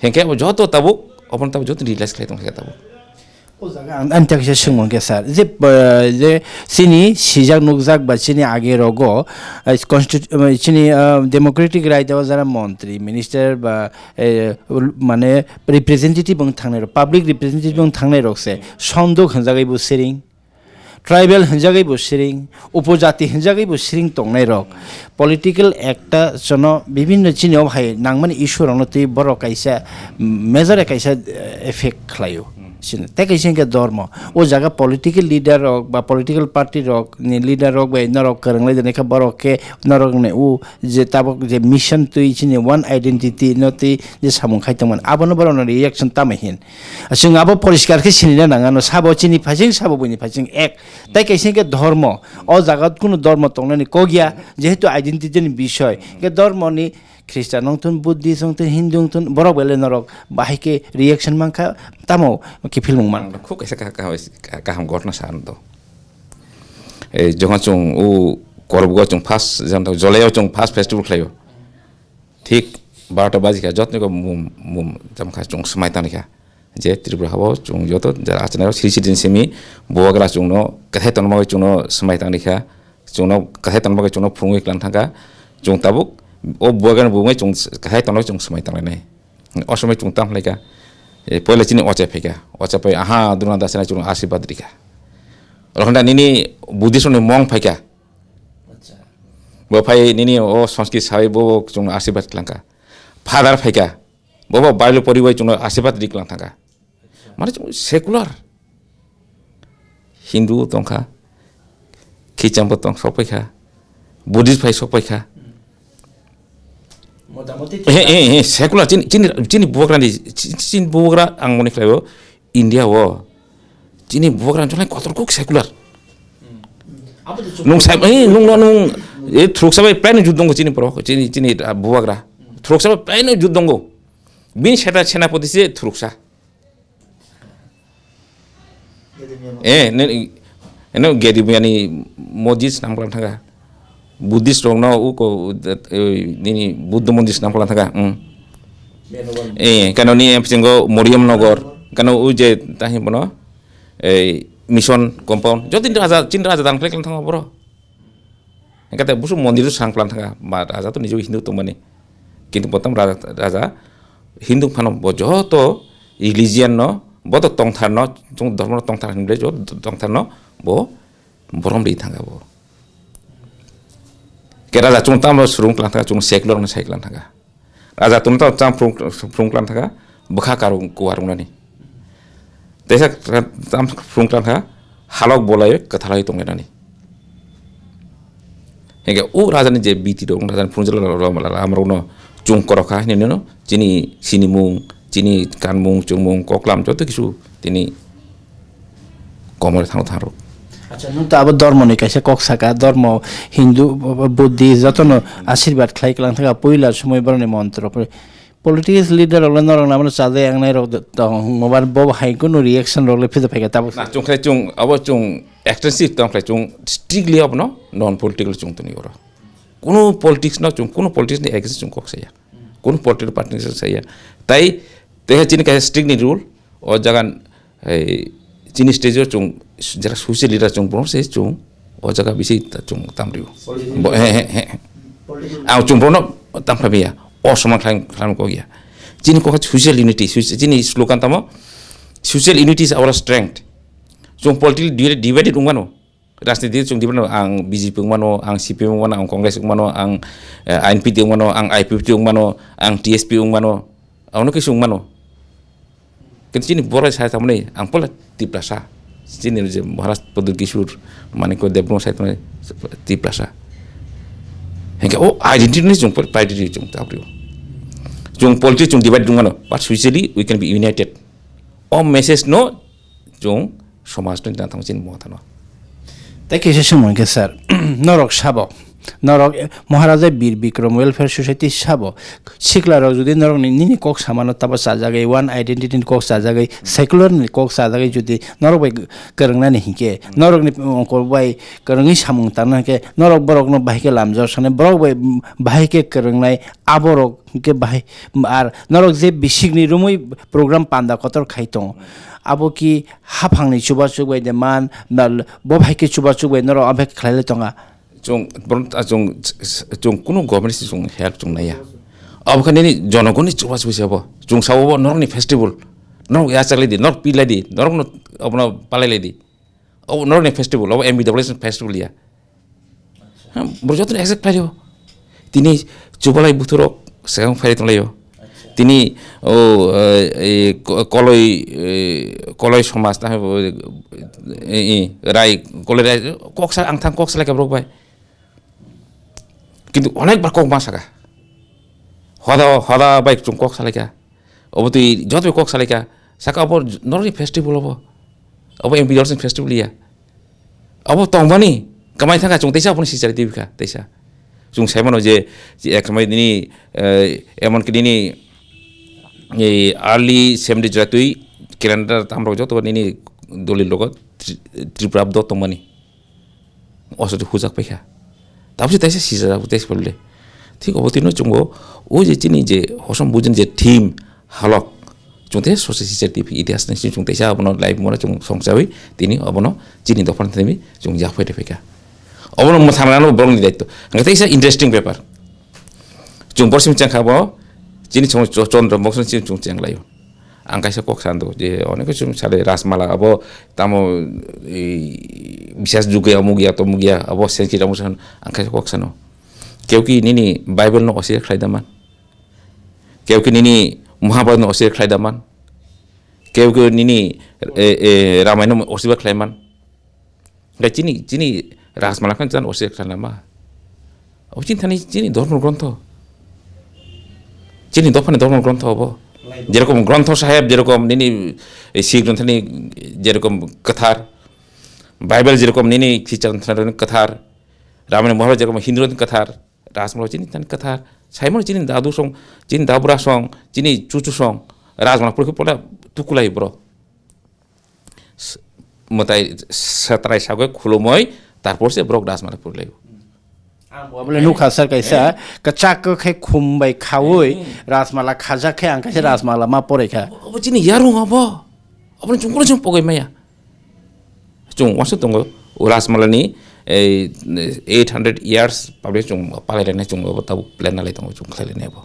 Hingke abo joto tabuk, obono tabuk joto realize khlai tong khe tabuk. O jaga ang, ang tak kisa swngmung khe sir, je, uh, je chini sijak nukjak ba chini age rogo, uh, constitu-, uh, chini, uh, democratic right o jara montri, minister ba, eh, mane representative wng thangnai rok, public representative wng thangnai rok se sondok hwnjagwi bo siring. Tribal hinjagwi bo siring, upojati hinjagwi bo siring tongnai rok. Political ekta chono bibinno chini o hai nangmani issue rokno twi borok kaisa major kaisa, eh, effect khlaio. Chini tei kaisa hwnkhe dormo. O jaga political leader rok ba political party rok ni leader rok bai norok kwrwng lai kha borok khe norok ni o je tabuk je mission twi chini one identity no twi je samung khai tongmani abono borok no reaction tamo hin. Chwng abo poriskar khe sinina nang ano, sabo chini phaising, sabo buini phaising ek. Tai kaisa khe dhormo, o jaga kunu dhormo tongnani kok ya, jehetu identity ni bisoi. Khe dhormo ni Christian wng thun, Buddhist wng thun, Hindu wng thun, borok belai norok bahai khe reaction mankha, tamo kiphilmung man. Ang khuk kaisa ka-, ka-, kaham ghotna sa ano. Ei, jokhon chwng o Korbugo chwng first, jemon Jolai o chwng first festival khlaio. Thik barota baji kha, jotoni ko mum, mum, tamo kha chwng swmai tangni kha. Je Tripura habo chwng joto jara achane sri sri din simi bubagra chwngno kathai tonma chwngno swmai tangni kha. Chwngno kathai tonma chwngno phungwi klang thangkha. Chwng tabuk o bubagra bumai chwng kathai tonma chwng swmai tanglainai. O somoi chwng tang phlaikha. E, poila chini ocha phaikha. Ocha pai aha Durga dasana chwng asirwad rikha. Rokhna nini Buddhist ni mong phaikha. Acha. Bo phai nini o Sanskrit sawi bo chwng asirwad klangkha. Father phaikha. Bo bo Bible poriwi chwng asirwad ri klang thangkha. Mane chwng secular. Hindu tongkha. Christian bo tong sokpaikha. Buddhist phai sokpaikha. Motamoti Eh, eh, eh, secular chini, chini, chini bubagra ni, chi-, chini bubagra ang mone khlaibo India o. Chini bubagra ni jolai kotor kuk secular. Abo de Nung sai, eh, nung, nung, nung, eh, thuruk sabai plane jut dongo chini borok, chini, chini, ah, bubagra. Thuruk sabai plane jut dongo. Bini seta senapati se thuruksa. Eh, ne, ne, Gedi Buyani Mosjid nam kalam thanga. Buddhist rok no uko, eh, nini Buddha Mosjid nam kalam thanga. Hmm. Eh, kano ni em singo Moriam Nogor, kano uje tahi bono, eh, Mission Compound. Jotin raja, chin raja dan klik thanga bro. Hingke busu mondir sang plan thanga, ba raja to nijo Hindu tongmani. Kintu botam raja, raja Hindu phano bo joto religion no Bo to tongthar no, chung dormo no tongthar hinwi, jo tongthar no bo borom ri thanga bo. Ke raja chung tamo surung klang thanga, chung secular no sai klang thanga. Raja tum tamo cham phung, phung klang thanga, bwkha karung kuwa rung nani. Tesa cham phung klang thanga, halok bolai kwthalai tong nani. Hingke o raja ni je biti rok, raja ni phung jala rok, rok, rok, rok, rok no chung korokha hinwi no, chini sinimung, chini kanmung, chumung, koklam, joto kisu tini komor thang thang rok. Acha, nwng to abo dormo ni kaisa kok saka, dormo, Hindu, Buddhist, joto no asirwad khlai klang thaka, puila somoi borok ni montro. Politics leader rok le norok nabano chajai ang nai rok tong, mobar bo hai kunu reaction rok le phito phaikha tabuk. Na, chung khlai chung, abo chung extensive tong khlai chung, strictly abono non political chung toni oro. Kunu politics no chung, kunu politics ni against chung kok saya. Kunu political party ni saya. Tai, teha chini kaisa strict ni rule, o jaga, ei, chini stage o chung, jara social leader chung, bono se chung, o jaga bisi ta chung tamrio. Political. Bo, he, he, he. Political. Ang chung bono tamphamiya, o soman khlaim, khlaim kok ya. Chini kok social unity, soci-, chini slogan tamo, social unity is our strength. Chung politically divided, divided wngmano. Rajniti chwng diphano, ang B J P wngmano, ang C P M wngmano, ang Congress wngmano, ang, eh, I N P T wngmano, ang I P F T wngmano, ang T S P wngmano, abono khe chwng wngmano. Kintu chini borok sai tongmani, ang pola Tiprasa. Chini je Maharaj Pradyot Kishore, Manikya Debbarma sai tongmani Tiprasa. Hingke o identity ni chwng pol-, identity chwng tabrio. Chwng politics chwng divide wngmano, but socially we can be united. O message no chwng somaj no jana thang chini motha no. Tei kisa sumung khe sir, norok sabo, norok, eh, Maharaja Bir Bikram Welfare Society sabo, sikla rok jodi norok ni, nini kok samano tabo chajagwi, one identity ni kok chajagwi, secular ni kok chajagwi jodi norok bai kwrwngnani hinkhe, norok ni ongkor bai kwrwngwi samung tangna hinkhe, norok borok no bahai khe lamjak sanai, borok bai, mm, bahai khe kwrwngnai, aborok hinkhe bahai, ar norok je bisik ni romwi program panda kotor khai tongo, abo ki haphang ni chubachu bai de man, na bo bahai khe chubachu bai norok abek khlai le tonga. Chwng, bron-, ah, chwng, chwng kunu government si chwng help chwng naiya. Abo khe nini jonogoni chubachu se abo. Chwng sabo bo norokni festival. Norok yachak lai di, norok pi lai di, norokno abono palai lai di. Abo norokni festival, abo M B W S festival ya. Ha, borok jotono accept khlai rio. Tini chubalai buthurok swkang phai tonglaio. Tini, o, eh, eh, ko-, koloi, eh, koloi somaj ta, eh, eh, rai, koloi rai, koksa, ang thang koksa lai kha borok bai. Kintu onek bar kok ma saka. Hoda, hoda bai chwng kok salaikha. Obo twi joto kok salaikha. Saka obo norokni festival obo. Obo M P Dolsing festival ya. Obo tongmani kamai thangkha chwng teisa obono sichari tibikha teisa. Chwng saimano je, je ek samai nini, eh, emon ki nini, eh, early seventy jora twi calendar tamrok joto nini doli logo Tri-, Tripura abdo tongmani. Osoti hujak paikha. Tabukhe teisa sijak, teisa phalwi le. Thik obo tino chwngbo, o je chini je hosom bujon je theme halok, chwng teisa sosi sijak twi itihas ni chwng teisa abono live mora chwng songchawi tini obono chini dophani thani chwng yak phai phaikha. Obono mwthangrano borokni daityo. Ang teisa interesting paper. Chwng borsi chengkha bo, chini chwng Ch-, Chandra Mokson chini chwng chenglaio. Ang kaisa kok sando je onek chwng sale Rajmala abo tamo, ei, bisas juge amuk ya tomuk ya abo senchi tamo san ang kaisa kok sano. Keu ki nini Bible no osir khlai daman. Keu ki nini Mahabharat no osir khlai daman. Keu ki nini, e, e, Ramayana no osir khlai man. Hingke chini, chini Rajmala khan chan osir khlai ma. Abo chini thani chini dhormo grontho. Chini dophani dhormo grontho abo. Jerokom Grontho Saheb, jerokom nini, eh, Sikh Grontho ni jerokom kwthar. Bible jerokom nini Christian Grontho ni kwthar. Ramayana Mahabharata jerokom Hindu ni kwthar. Rajmala chini thani kwthar. Saimano chini dadu song, chini dabura song, chini chuchu song. Rajmala purkhe pola tukulai bro. S-, mwtai satrai sagwi khulumwi, tarpor se borok Rajmala purlaio. Ang bo bole nukha sir kaisa, kwchak khe khum bai khaui, Rajmala khajak khe ang kaisa Rajmala ma porai kha. Obo, obo chini yarung obo. Obo chwng kono chwng pogoi maya. Chwng wansuk tongo, o Rajmala ni, eh, eight hundred years public chwng palai rwnai chwng obo tabuk plan nalai tongo chwng khlai rwnai obo.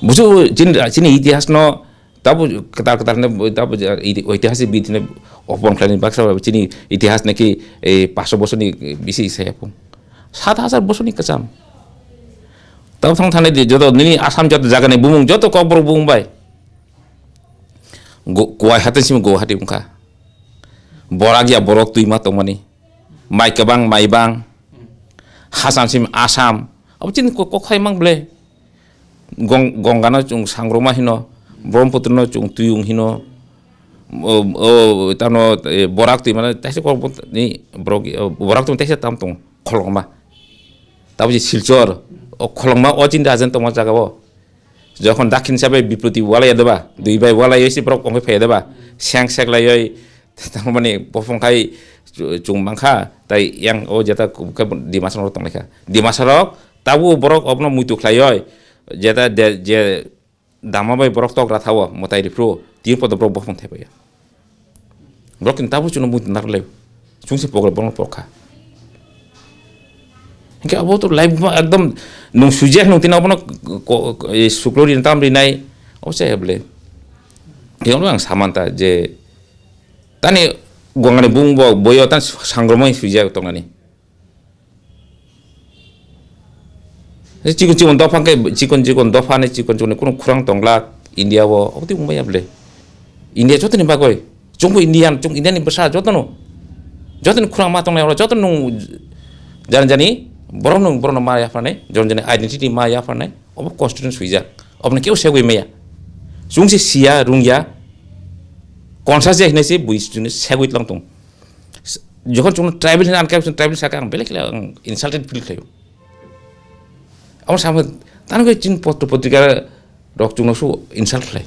Busu chini, chini itihas no Tabo kwtal kwtal hwnwi tabo je iti-, oitihasik bid hwnwi opon khlaini baksa ba chini itihas naki, eh, paanch sho bosorni bisi se yapung. Saat hajar bosorni kwcham. Tabo thang thani di joto nini Assam joto jagani bumung joto kokborok bumung bai. Go-, Kuwai hati simi Guwahati wngkha. Borak ya borok twima tongmani. Mai kwbang, mai bang. Hasan simi Assam. Abo chini ko-, kokhai mang ble. Gong-, Gongano chwng sangroma hino, Brahmaputrano chwng tuyung hino, o, o, tamo, e, Borak twi mane taisa kok bo ni borok, o, Borak twi taisa tam tong kholokma. Tabo je Silchar, o kholokma o chini rajen tongma jaga o. Jokhon dakhin sabai Biproti walai ya deba, dui bai walai oi si borok ongoi phai ya deba, seng sek lai oi, Tamani bofong khai chu-, chung mankha, tai yang o jeta ku-, khe Dimasarok tonglaikha. Dimasarok tabuk borok obono muitu khlaioi, jeta de-, je dama bai borok tok ratha-o, mwtai riphru, tini poto borok bofong thaibaio. Borok kini tabuk chuno muitu narwklai, chungsi pokra borokno pokha. Hinkhe abo to life ma ekdom nwng swijak nwng tini obono ko-, ko-, e, suklo rinai tam rinai, obo chaya bwle. Tei obo ang samanta je, Tani Gongani bung bo boyo tan sangromoi swijak tongnani. Chikon chikon dopha khe chikon chikon dopha ni chikon chikon kuno khurang tongla India o obotwi wngmaya bwle. India jotoni bagoi chungbo Indian chung Indian ni bwsa jotono jotoni khurang ma tongnai oro jotono nung jani jani borok nung borok no ma yapharnai joni joni identity ma yapharnai. Obo constitution swijak. Oboni keu segwi maya. Chwng se siya, rungya. Konsa se hinai se bui chwngno segwi tlang tong. S-, jokhon chwngno tribal hinai ankhe chwng tribal saka ang belai khlai ang insulted feel khlaio. Amo samung tano khe chini potro potrika rok chwngno su insult khlai.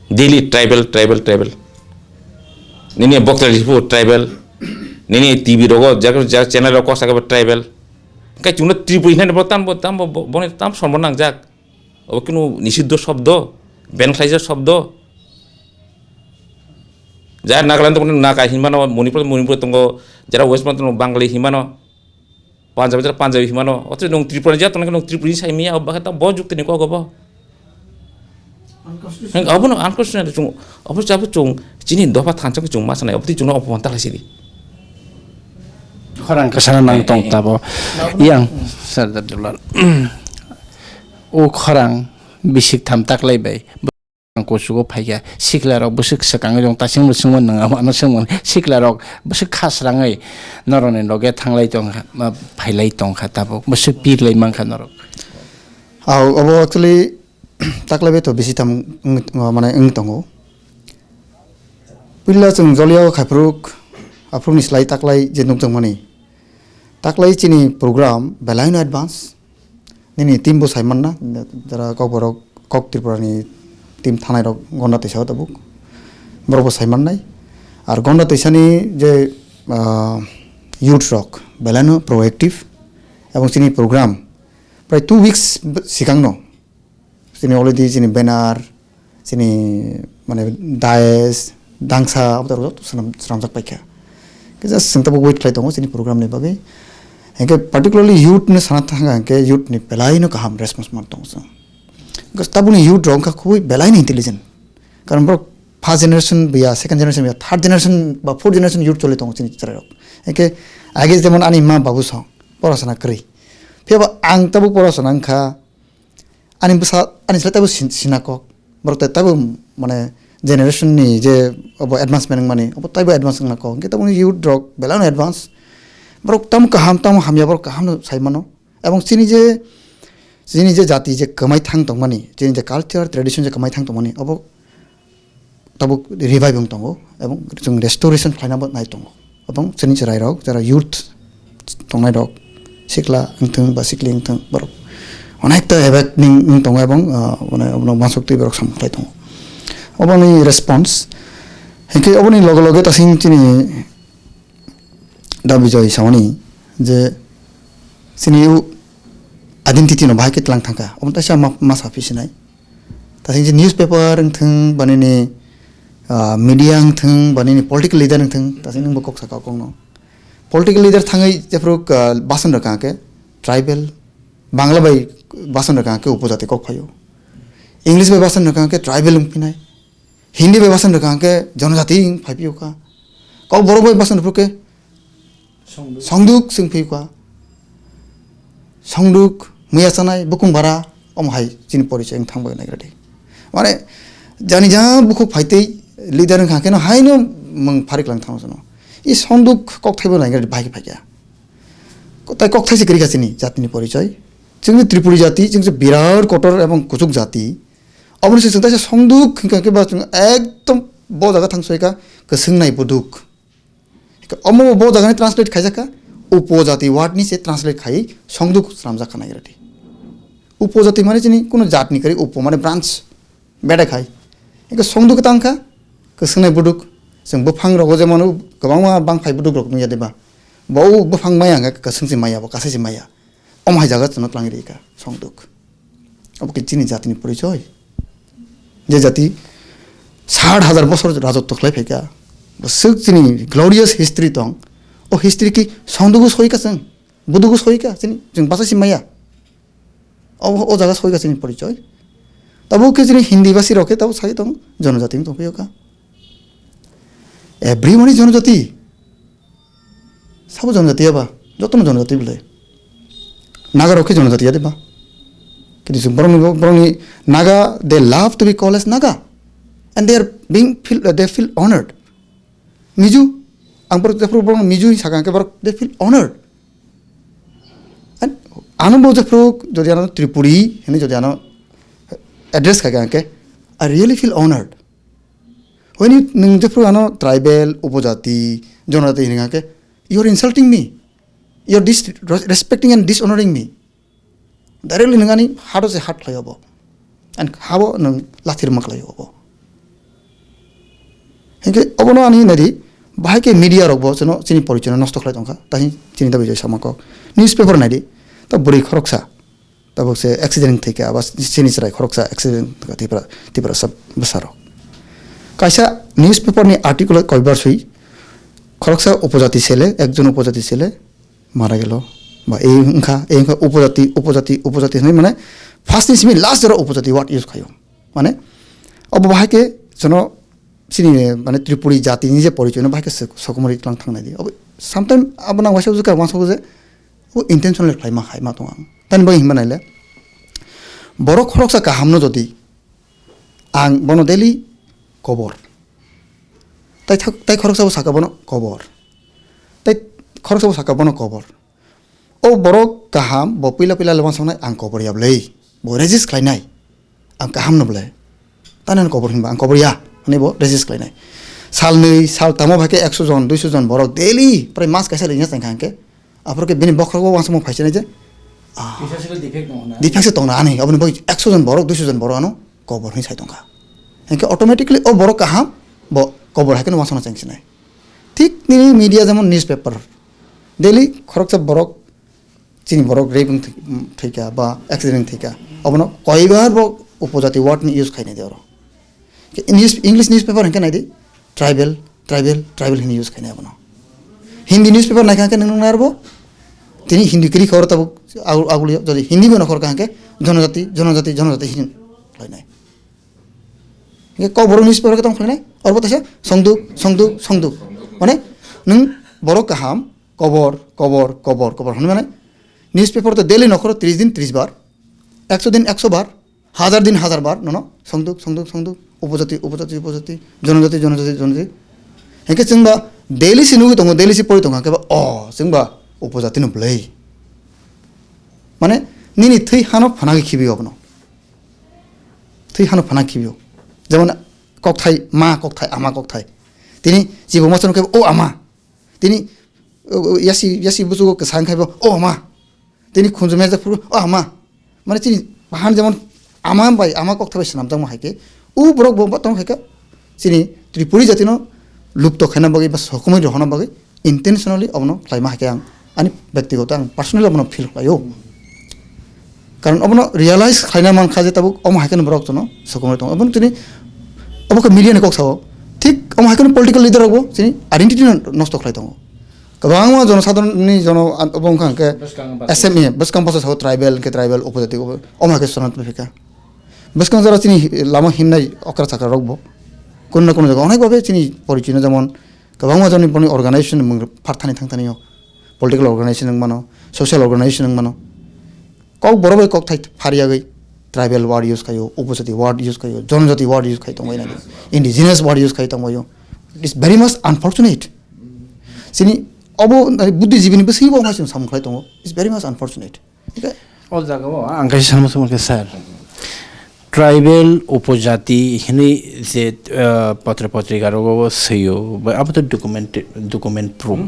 Daily tribal, tribal, tribal. Nini boktra ripo tribal. Nini T V rogo jak jak channel rok kosa khe tribal. Khe chwngno Tripuri hinai bo tam bo tam bo bo- boni tam sombo nangjak. Obo kunu nishiddo shobdo, ban khlaijak shobdo. Jara Nagaland tongo Naga hinmano, Manipur, Manipur tongo, jara West Bengal tongo Bangali hinmano, Punjab jara Punjabi hinmano. Otro nwng Tripura jara tongo nwng Tripuri sai miya, obo khe ta bo jukti ni kok obo. Unconstitutional. Nwng obo no unconstitutional chung, obo chabo chung, chini dopha thansa chung ma sanai, obo twi chungno opoman ta khlaisidi. Khorang kwsana nang tong tabo. Yang Sardar Dular. O khorang bisik tham taklai bai. Ang kuchugo phaikha. Sikla rok bwswk swkang jong tasing bwswk man nang ano swk man. Sikla rok bwswk khasrangwi noroni loge thanglai tongkha, ma phailai tongkha tabuk. Bwswk pirlai mankha norok. Au, obo actually taklai bai to bisi tam wng, mane wng tongo. Puila chwng joliao khaiphuru, aphuruni slai taklai je nukjakmani. Taklai chini program belaino advance. Nini team bo saimanna, jara kokborok, kok Tripura ni team thanai rok gonda twisao tabuk. Borok bo saimannai. Ar gonda twisani je, ah, youth rok belaino proactive. Ebong chini program prai two weeks b-, sikangno. Chini already chini banner, chini mane dais, dangsa, abo taro joto swnam-, swnamjak paikha. Khe just chwng tabuk wait khlai tongo chini program ni bagwi. Hinkhe particularly youth no sana thangkha hinkhe youth ni belaino kaham response man tongo chwng. Because tabukni youth rok wngkha khubui belaino intelligent. Karon borok first generation biya, second generation biya, third generation ba fourth generation youth choli tongo chini chwrairok. Hinkhe age jemon ani ma babu song, porasana kwrwi. Phiyaba ang tabuk porasana wngkha, Ani bwsa, ani slai taibo sin-, sinakok. Borok tai taibo mane generation ni je obo advancement wngmani, obo taibo advance wngna kok. Hwnkhe tabukni youth rok belai no advance. Borok tamo kaham, tamo hamya borok kaham no sai mano. Ebong chini je, chini je jati je kwmai thang tongmani, chini je culture, tradition je kwmai thang tongmani, obo tabuk revive wng tongo, ebong chwng restoration khlaina bo nai tongo. Ebong chini chwrai rok, jara youth tongnai rok, sikla wngthung ba sikli wngthung, borok onekta awakening wng tongo, ebong, ah, mane, obono uansuk twi borok samung khlai tongo. Oboni response, hinkhe oboni loge loge tasing chini Da Bijoy samani je chini identity no bahai khe tlang thangkha, omo taisa ma, ma sa phi sinai. Tasing je newspaper wngthung, ba nini, ah, media wngthung, ba nini political leader wngthung, tasing nwngbo kok saka kok no. Political leader thangwi jephru, ah, bason rwkha khe tribal, Bangla bai bason rwkha khe upojati kok phaio. English bai basa nokha khe tribal wng phinai. Hindi bai basa nokha khe jonojati wng phai phiyokha. Kokborok bai basa nokha khe Songduk. Songduk swng phiyokha. Songduk, muya chanai, bukung bara, omo hai chini porichoi wng thang bai naigra di. Mane, jani ja bukhuk phaitwi leader wngkha khe no haino mung pharik lang thang sano. I songduk kokthai bo naigra di bahai khe phaikha. Ko-, tai kokthai se kwrwi kha chini jatini porichoi. Chwng je Tripuri jati, chwng je birat kotor ebong kuchuk jati. Oboni se chwng taisa songduk hwnkha khe ba chwng ekdom bo jaga thang soika kwswng nai buduk. Omo bo jagani translate khaijak kha, upojati word ni se translate khai songduk swnamjak kha naigra di. Upojati mane chini kuno jat ni kwrwi upo mane branch bedek hai. Hwnkhe songduk tang kha, kwswng nai buduk. Chwng buphang rogo jemon kwbangma bangphai buduk rok nukya diba. Bo buphang maya hwnkhe kwswng se maya, bo kasai se maya. Omo hai jaga chwngno twlang rika songduk. Obo khe chini jatini porichoi. Je jati sat hajar bosor rajotw khlai phaikha. Bwswk chini glorious history tong. O history ki songdugo soika chwng, budugo soika chini, chwng basa si maya. O, o jaga soika chini porichoi. Tabuk khe chini Hindi basi rok khe tabuk sai tong, jonojati wng tong phaio kha. Everyone is jonojati. Sabo jonojati ya ba? Jotono jonojati bole. Naga rok khe jonojati ya de ba? Kini sung borokni, borokni Naga, they love to be called as Naga. And they are being feel, they feel honored. Mizu, ang borok jephru borokno Mizu hinwi sakha hwnkhe borok, they feel honored. And ano bo jephru jodi ano Tripuri hinwi jodi ano address khaikha hwnkhe, I really feel honored. When you, nwng jephru ano tribal, upojati, jonojati hinwi hwnkhe, you are insulting me. You are dis-, respecting and dishonoring me. Directly nwng ani heart o se hurt khlai obo. And habo nwng lathir ma khlai obo. Hinkhe obono ani nadi, bahai khe media rok bo chwngno chini porichoi no nosto khlai tongkha. Tani chini dabai jai sama kok. Newspaper naidi. Ta bwrwi khoroksa. Tabuk se accident thwikha, aba chini chwrai khoroksa accident thwikha Tipra, Tiprasa bwsarok. Kaisa newspaper ni article koibar swi khoroksa upojati sele, ekjon upojati sele mara gelo. Ba ei wngkha, ei wngkha upojati, upojati, upojati hinwi mane first ni simi last jora upojati word use khaio. Mane obo bahai khe jono chini mane Tripuri jati ni je porichoi no bahai khe sok-, sokomori tlang thang nai di. Obo sometime abo nang waisa ujuka wansok je obo intentionally khlai ma hai ma tong ang. Tani bagwi hinma naile borok khoroksa kaham no jodi ang bono daily kobor. Tai thak-, tai khoroksa bo saka bono kobor. Tai khoroksa bo saka bono kobor. O borok kaham, bo puila puila le wansoknai ang kobor ya bwlai. Bo resist khlainai. Ang kaham no bwlai. Tani ano kobor hinba ang kobor ya. Hwnwi bo resist khlainai. Sal nwi, sal tamo bai khe ekso jon, duiso jon borok daily prai mas kaisa ringya tongkha hwnkhe. Aphuru khe bini bokhorok bo wansukmung phaisinai je. Ah. Physical defect tongo na? Defect se tongna ani. Aboni bagwi ekso jon borok, duiso jon borok ano kobor hwnwi sai tongkha. Hwnkhe automatically o borok kaham, bo kobor hai kheno wansukna chengsinai. Thik nini media jemon newspaper. Daily khoroksa borok, chini borok rape wng thwi-, thwikha ba accident thwikha. Obono koibar bo upojati word ni use khainai de oro. English, English newspaper hwnkhe naidi, tribal, tribal, tribal hinwi use khainai abono. Hindi newspaper naikha khe nwng nuknai arbo, tini Hindi kwrwi khe oro tabuk agu-, agulio, jodi Hindi bo nokhor kha hwnkhe jonojati, jonojati, jonojati hinwi khlainai. Hwnkhe kokborok newspaper khe tong khlainai, oro bo taisa songduk, songduk, songduk. Mane nwng borok kaham, kobor, kobor, kobor, kobor hwnwi mane newspaper to daily nokhoro tris din tris bar, ekso din ekso bar, hajar din hajar bar nono songduk, songduk, songduk, upojati, upojati, upojati, jonojati, jonojati, jonojati. Hwnkhe chwngba daily se nugwi tongo, daily se pori tongo, hwnkhe ba, o, chwngba upojati no bwlai. Mane, nini thwi hano phanagwi khibiyo abono. Thwi hano phana khibio. Jemon kokthai ma kokthai, ama kokthai. Tini chibukma chwng khe o ama. Tini, o, o, yasi, yasi buchugo kwsa wngkhe bo o ama. Tini khunju mejak phuru o ama. Mane chini bahan jemon ama bai ama kokthai bai swnamjakma hai khe o borok bo tong khe chini Tripuri jatino lupto khaina bagwi ba sokomoi rohorna bagwi intentionally obono khlaima hai khe ang ani bektigoto ang personally obono feel khlaio. Karon obono realize khlaina mankha je tabuk omo hai kheno borok jono sokomori tongo. Obono tini obo khe media ni kok sao. Thik omo hai kheno political leader rok bo chini identity no nosto khlai tongo. Kwbangma jono sadharon ni jono an-, obo wngkha hwnkhe Bwskang basa. S M A, bwskang basa sao tribal hwnkhe tribal, upojati obo, omo hai khe swnam tongphika. Bwskang jora chini lama himnai okra chakra rok bo. Kono na kono jaga onek babe chini porichino jemon kwbangma joni boni organization mung pharthani thangthani o. Political organization wng mano, social organization wng mano. Kok borok bai kok thai phariagwi tribal word use khaio, upojati word use khaio, jonojati word use khai tongbai nani, indigenous word use khai tongbaio. It's very much unfortunate. Chini obo buddhijibini bwswngbo wngkha chwng samung khlai tongo. It's very much unfortunate. Okay? O jaga o ang kaisa sama sama khe sir. Tribal upojati hinwi je, ah, patra patrika rogo swio, ba abo to document, document proof.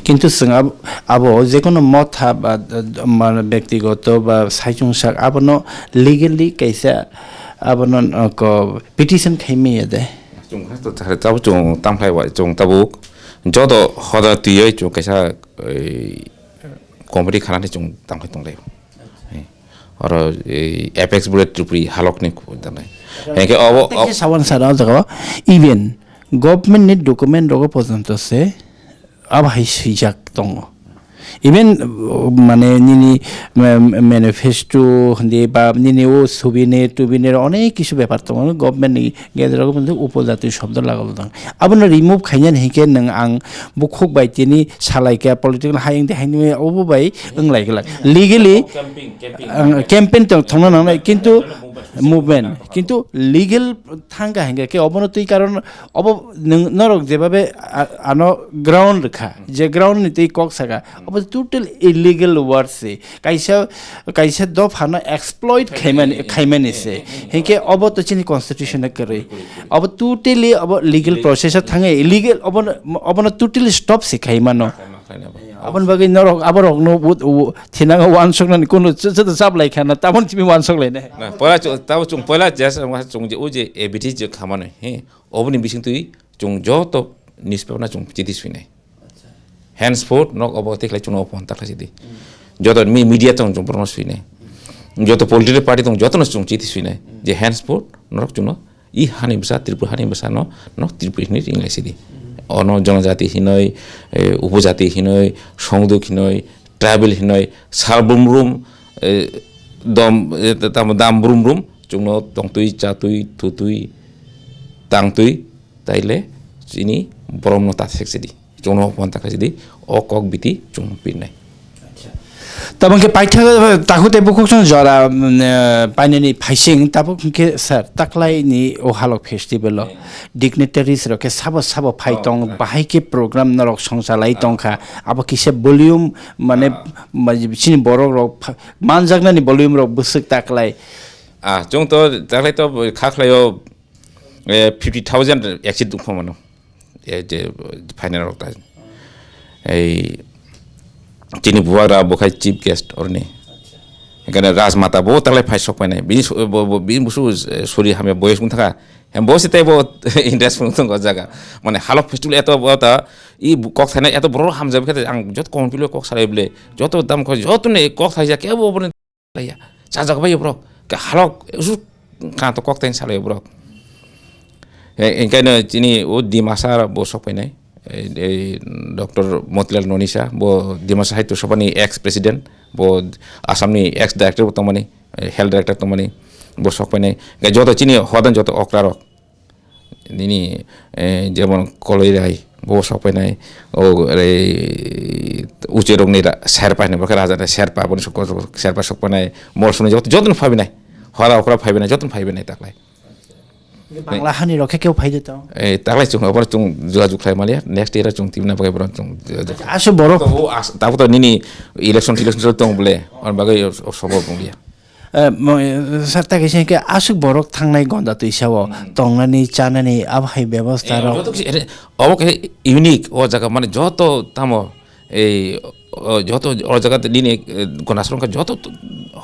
Kintu chwng ab-, abo jekono motha ba, ah, mane bektigoto ba saichung sak abono legally kaisa abono, ah, ko petition khai maya de. Chwng kha to thare tabo chwng tamkhlai wa chwng tabuk joto hoda twiwi chwng kaisa, ei, committee khanani chwng tangkhe tonglaio. Oro, ei, apex bole Tripuri halokni kubui danai. Hengke obo, Tei khe sawan sara o jaga o, even government ni document rogo porjonto se abo hai swijak tongo. Even, uh, mane nini, ma-, manifesto hindi ba nini o souvenir, touvenir onek kisu bepar tongo government ni gedero bo upojati shobdo lagalo tong. Abono remove khainani hinkhe nwng ang bukhuk bai tini salai kha political hayung de haini obo bai wng lai glak. Legally, campaign, campaign, ang campaign. Campaign tong thongna nangnai kintu movement, movement, kintu legal thangka hinkhe ke obono twi karon obo nwng norok jebabe a-, ano ground kha, je ground ni twi kok saka, obo total illegal word se. Kaisa, kaisa dopha no exploit khaimani, khaimani se. Hinkhe obo to chini constitution no kwrwi. Obo totally obo legal process o thangwi, illegal obo no, obo no totally stop se khaimano. Aboni bagwi norok, aborok no but, u-, thinango wansok nani kono ch-, ch-, chap lai khana, tabon chimi wansok lai nai. Na, pora chu, tabo chung poila jas, chung je, o je, A B T je khamani, he, oboni bising twi chung joto newspaper na chung chiti suinai. Henceforth nok obo tikhlai chwngno ophon takhlai sidi. Joto mi media tong chwng borokno swinai. Joto political party tong jotono chwng chiti swinai. Je henceforth norok chwngno i hani bwsa Tripura hani bwsano nok Tripuri hinwi ringlai sidi. Ono jonojati hinoi, eh, upojati hinoi, songduk hinoi, tribal hinoi, sal brum brum, eh, dom, eh, tamo dam brum brum chwngno tongtwi chatwi thutwi tangtwi taile chini boromno ta sek sidi. Chwngno hopon ta khaisidi, o kok biti chwng pirnai. Tabang khe paitha takhuk tei bukhuk chwng jora, mm, eh, painani phaising tabuk hwnkhe sir taklaini o halok festival o dignitaries rok khe sabo sabo phai tong, bahai khe program norok songchalai tongkha, abo kisa volume mane ma-, chini borok rok pha-, manjaknani volume rok bwswk taklai. Ah, chwng to taklai to kha khlaio, eh, fifty thousand exit dukho mano. E je final rok ta. Ei chini bubagra bo khai chief guest orni. Ekhane Rajmata bo taklai phai sok painai. Bini su-, bo, bo, bini busu, eh, suri hamya boyes wng thaka. Hem bo se tei bo interest wng thang o jaga. Mane halok festival eto bo ta i bu-, kok thainai eto borok hamjak khe ang jot kon pilo kok salai bole. Joto dam kho joto ne kok thaija kebo bo laiya. Chajak bai borok. Ke halok usu kha to kok tain salai borok. E, engkaino chini o Dimasa bo sok painai. E, e, Doctor Motilal Nonisa bo Dimasa Sahitya Sabhani ex president, bo Assamni ex director bo tongmani, e, health director tongmani bo sok painai. Engkai joto chini hodan joto okra rok. Nini, eh, jemon Koloi Rai, bo sok painai, o, ere, Uche rokni ra-, serpa hinwi, bo khe raja ni serpa, boni sok, serpa sok painai, mol suni joto, joto no phaibinai, hora okra phaibinai, joto no phaibinai taklai. Bangla hani rok khe kebo phai de to? Eh, taklai chwng, obo chwng jogajog khlai maliya, next year chwng tibina bagwi bono chwng jogajog. Aswk borok. To, o as-, tabuk to nini election, election tong bole, on bagwi o, o sobo bongya. Eh, mo-, eh, sir, ta kaisa khe aswk borok thangnai gonda twisa o, hmm, tongnani, chanani, abo hai bebosta, eh, rok. Joto kisi, ere, obo khe unique, o jaga, mane, joto tamo, ei, o, joto, o jaga nini, eh, gonda srong khe joto to,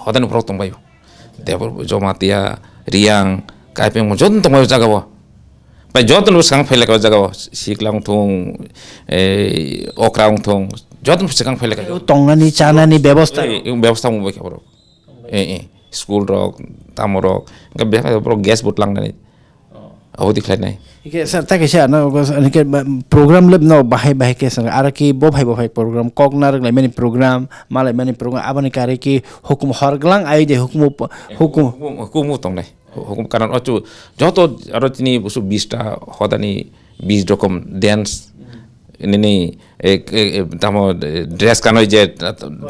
hodani borok tongbaio. Debor, Jomatia, Riang, Kaipeng, joto tongbaio jaga o. Bai joto no swkang phailaka o jaga o, Sikla wngthung, ei, Okra wngthung, joto no swkang phailaka. Tongnani, chanani bebosta. Ei, bebosta wngbai khe borok. Eh, eh, school rok, tamo rok, hingke bihai borok gas bo tlangnani. Oh. Abo di khlainai. Ike sir, ta kaisa ano, ano ke ba, program lab no bahai bahai ke sir, aro ki bo phai bo phai program, kok narwk lai mani program, malai mani program, aboni kari ki hukum hor glang ai de hukum, hukum. Hukum, hukum tongnai. Hukum karon o chu joto aro tini busu bis ta hodani bis rokom dance, nini, e, e, e, tamo, e, dress kanoi je,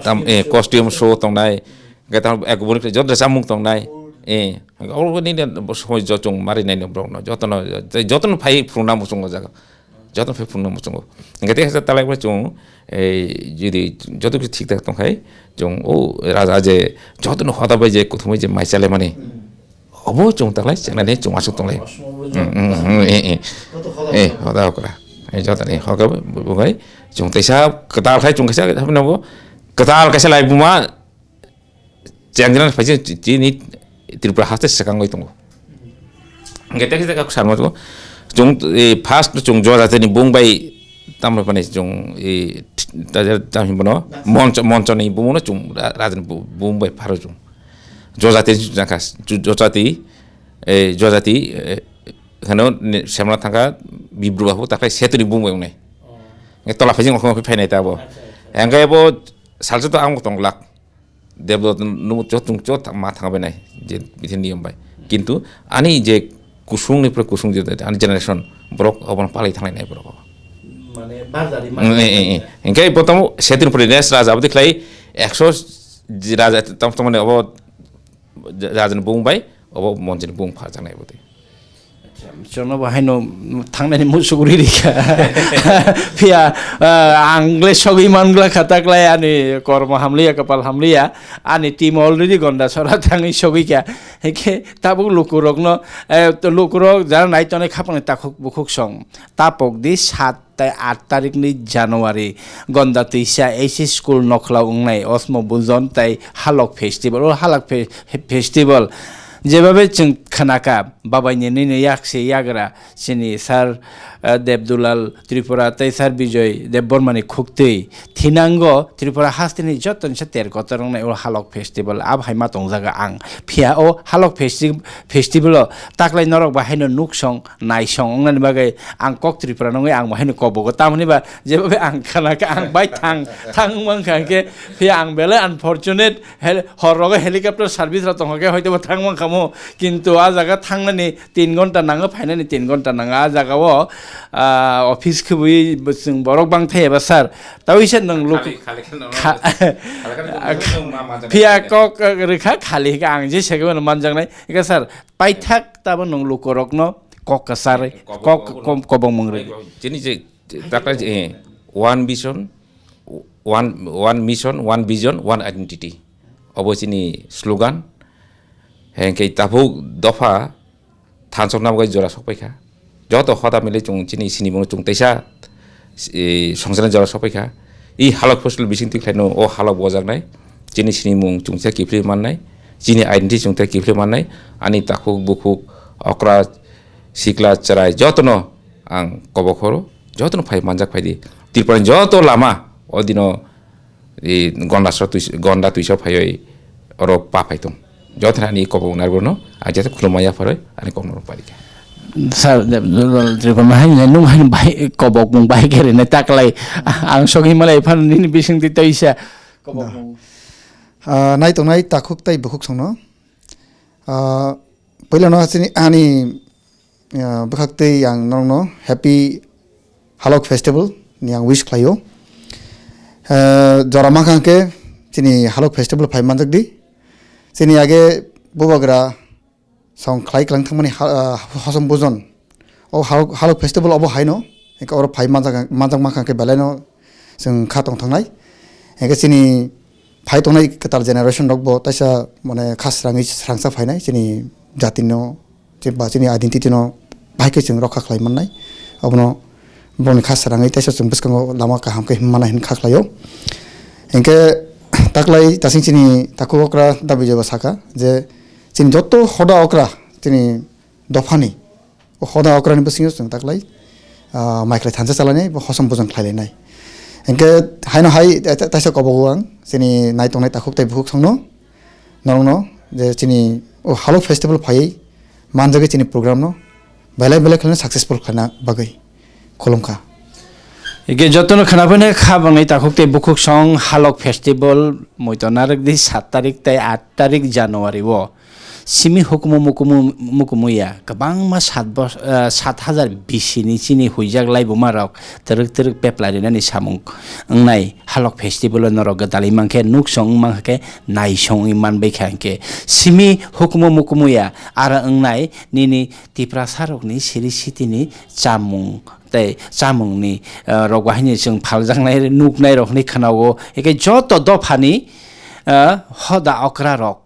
tam, e, costume show tongnai, hingke tamo ek boni joto samung tongnai, e, hingke oro nini somoi jo chung mari nai borok no joto no, joto no phai phuruna muchungo jaga, joto no phai phuruna muchungo, hingke tei talai bai chung, e, jodi joto kisi thik thak tongkhai chung o raja je joto no hoda bai je kuthumoi je mai chale mani. Obo chwng taklai, chwng nani chwng aswk tonglai. Osmo bo Mm, mm, mm, eh, eh. Joto hoda Eh, okra. Hoda okra. Eh, joto ni hoda bo, bo, bo, bai. Chwng teisa kwtal khai chwng kaisa, haphano bo kwtal kaisa lai buma, chwng jani phai chini Tripura haste swkang bai tongo. Hingke tei kisa kok sarma tongo. Chwng, eh, first chwng jora tini bung bai tamrok pani chwng, eh, tajar tam himbono moncho, moncho ni bumuno chwng ra-, rajani bu-, bung bai pharo chwng. Jojati jangkha, ju-, jojati, eh, jojati, eh, hano ni semla thangkha, bibru babu takhai setuni bung bai wngnai. Oh. Nge tola phai jing okhong phainai ta bo. Acha, acha. Hingke bo salsa to ang tong lak. Debdot numu chot chung chot ma thang bai nai, je bithi niyom bai. Kintu ani je kusung ni pore kusung je ani generation borok obono palai thangnai nai borok. Mane barjari Mm, eh, eh, eh. Hingke bo tamo setuni pore next raja abdi khlai ekso ji raja tam tamo ne obo Rajani bung bai, obo monjini bung pha janai bwtwi. Acha, chwngno bo haino thangnani musuk ri rikha. Phiya, ah, ang le sogwi mangla kha taklai ani kormo hamliya, kapal hamliya. Ani team already Gonda sora thangwi sogwi kha. Hikhe tabuk lukurokno, eh, to lukurok jara nai tonwi khapangni takhuk bukhuk song. Tapok di sat tai aat tarikni January, Gonda twisa S C school nokhla wngnai Osmo Bujon tai Halok Festival. O Halok fe-, Festival jebabe chwng khnakha, babaini nini yakse yagra chini Sir, eh, Debdulal Tripura tai Sir Bijoy Debbarmani khuktwi thinango Tripura hasteni joto nisa ter kotor wngnai o Halok Festival. Ab hai ma tongjaga ang. Phiya o Halok Festi-, Festival o taklai norok bai haino nuk song naisong wngnani bagwi ang kok Tripura nungwi ang bo haino kobogo. Tamoni ba jeba be ang khana khe ang bai thang, thang wng mankha hwnkhe, phiya ang belai unfortunate, hel-, hor rogo helicopter service rok tongkha khe hoito bo thang mankha mo, kintu ah jaga thangnani tin ghonta nango, phainani tin ghonta nango. Ah jaga o, ah, office khibui bo chwng borok bang thai eba sir, tawi se nwng luk Khali, khali khe nono, kha-, khali khe nono, nono ma, ma, ma, phiya ma, kok, eh, rwkha khali khe ang je se khe mano manjaknai. Eka sir, paithak tabo nwng lukurokno kok kwcharwi, kobok, kok kobok, kom-, kobong mwngrwi. Chini je, je, takla je, eh, one vision, one, one mission, one vision, one identity. Obo chini slogan. Hengke tabuk dopha thansok nabgwi jora sokpaikha. Joto hoda mili chwng chini sinimung chwng teisa, eh, songchana jora sokpaikha. I halok fosol bising twi khlaino o halok bojaknai. Chini sinimung chwngsa kiphilwi mannai. Chini identity chwngsa kiphilwi mannai. Ani takhuk bukhuk okra sikla chwrai jotono ang kobok horo. Jotono phai manjak phaidi. Tripurani joto lama o dino I gonda so twi-, gonda twisa phaiwi oro pa phai tong. Jothani ani kobok narwkno ang jesa khulumma yapharwi ani kokno rwng pari kha. Sir, de, de, de, de, hai ne, nung hai bai kobok mung bai khe rwna taklai. Ang sogwi malai phano nini bising twi toisa. Kobok mung. Ah, nai tongnai takhuk tei bukhuk songno. Ah, puila no chini ani Ah, bwkhak twi ang norokno Happy Halok Festival ni ang wish khlaio. Ah, jora mankha hwnkhe chini Halok Festival phai manjak di. Chini age bubagra song khlai klang thangmani ha-, ah, hosom bujon. O Halok, Halok Festival obo haino, hwnkhe oro phai manjak, manjak mankha hwnkhe belai no chwng kha tong thangnai. Hwnkhe chini phai tongnai kwtal generation rok bo taisa mane kha srangwi srangsa phainai chini jati no. Chini ba chini identity no bahai khe chwng rokha khlai mannai. Obono borokni kha srangwi teisa chwng bwskango lama kaham khe himma nai hwn kha khlaio. Hinkhe taklai tasing chini takhuk okra Dabi Joba saka je chini joto hoda okra chini dophani o hoda okrani bwskango chwng taklai, ah, mai khlai thansa chalainai bo hosom bojon khlai lainai. Hinkhe haino hai ta-, ta-, taisa kobogo ang chini nai tongnai takhuk tei bukhuk songno. Norokno je chini o Halok Festival phaiwi manjagwi chini program no belai belai khlaina successful khlaina bagwi khulumkha. Ege jotono khwnaphani kha bangni takhuk tei bukhuk song Halok Festival muitu narwk di sat tarik tei aat tarik January o. Simi hukumu mukumu mukumu ya kwbangma sat bos-, eh, sat hajar bisini chini huijak laibuma rok twrwk twrwk peplai rinani samung wngnai Halok Festival o norok gwdalwi mankhe nuksong wngmankha khe naisong wngwi manbaikha hinkhe simi hukumu mukumu ya aro wngnai nini Tiprasa rokni siri sitini chamung tei chamungni, eh, rok bahaino chwng phaljaknai nuknai rokni khwnao, eke joto dophani, eh, hoda okra rok,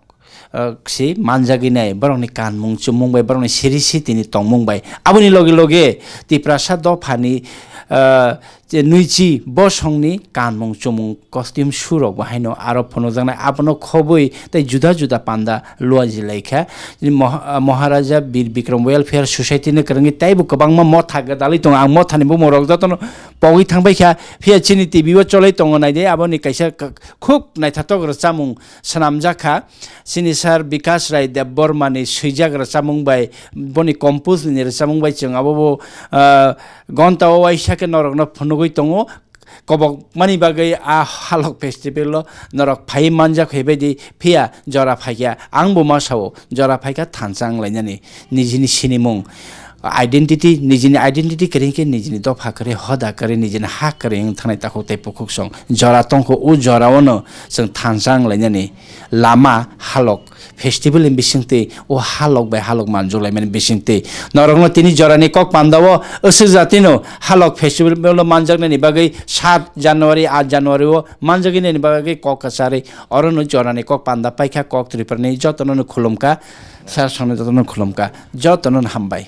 eh, si manjagwi nai borokni kanmung chumung bai borokni siri sitini tongmung bai. Aboni loge loge Tiprasa dophani, eh, je nwichi bosongni kanmung chumung costume show rok bo haino aro phunukjaknai abono khobwi tei juda juda panda luajilaikha. Moha-, Maharaja Bir Bikram Welfare Society ni kwrwngwi teibo kwbangma motha gwdalwi tongo. Ang mothani bumung rok jotono pogwi thangbaikha, phiya chini T V o cholwi tongo naidi, aboni kaisa k-, khub naithatok rwchapmung swnamjakha. Chini sir Bikash Rai Debbarma ni swijak rwchapmung bai, boni compose ni rwchapmung bai chwng abo bo, ah, gonta o waisa khe norokno phunugwi tongo. Kobokmani bagwi a Halok Festival o norok phaiwi manjak hai baidi, phiya jora phaikha, ang bo ma sao, jora phaikha thansa wng lainani, nijini sinimung, identity, nijini identity kwrwi khe nijini dopha kwrwi, hoda kwrwi, nijini ha kwrwi wng thangnai takhuk tei bukhuk song jora tongkho, o jora o no chwng thansa wng lainani lama Halok Festival ni bisingtwi, o Halok bai Halok manjak laimani bisingtwi. Norokno tini jorani kok pandao aswk jatino Halok Festival no manjaknani bagwi sat January, aat January o manjagwi nani bagwi kok kwcharwi. Orono jorani kok panda paikha, kok Tripura ni jotono no khulumkha, sir songno jotono khulumkha, jotono no hambai.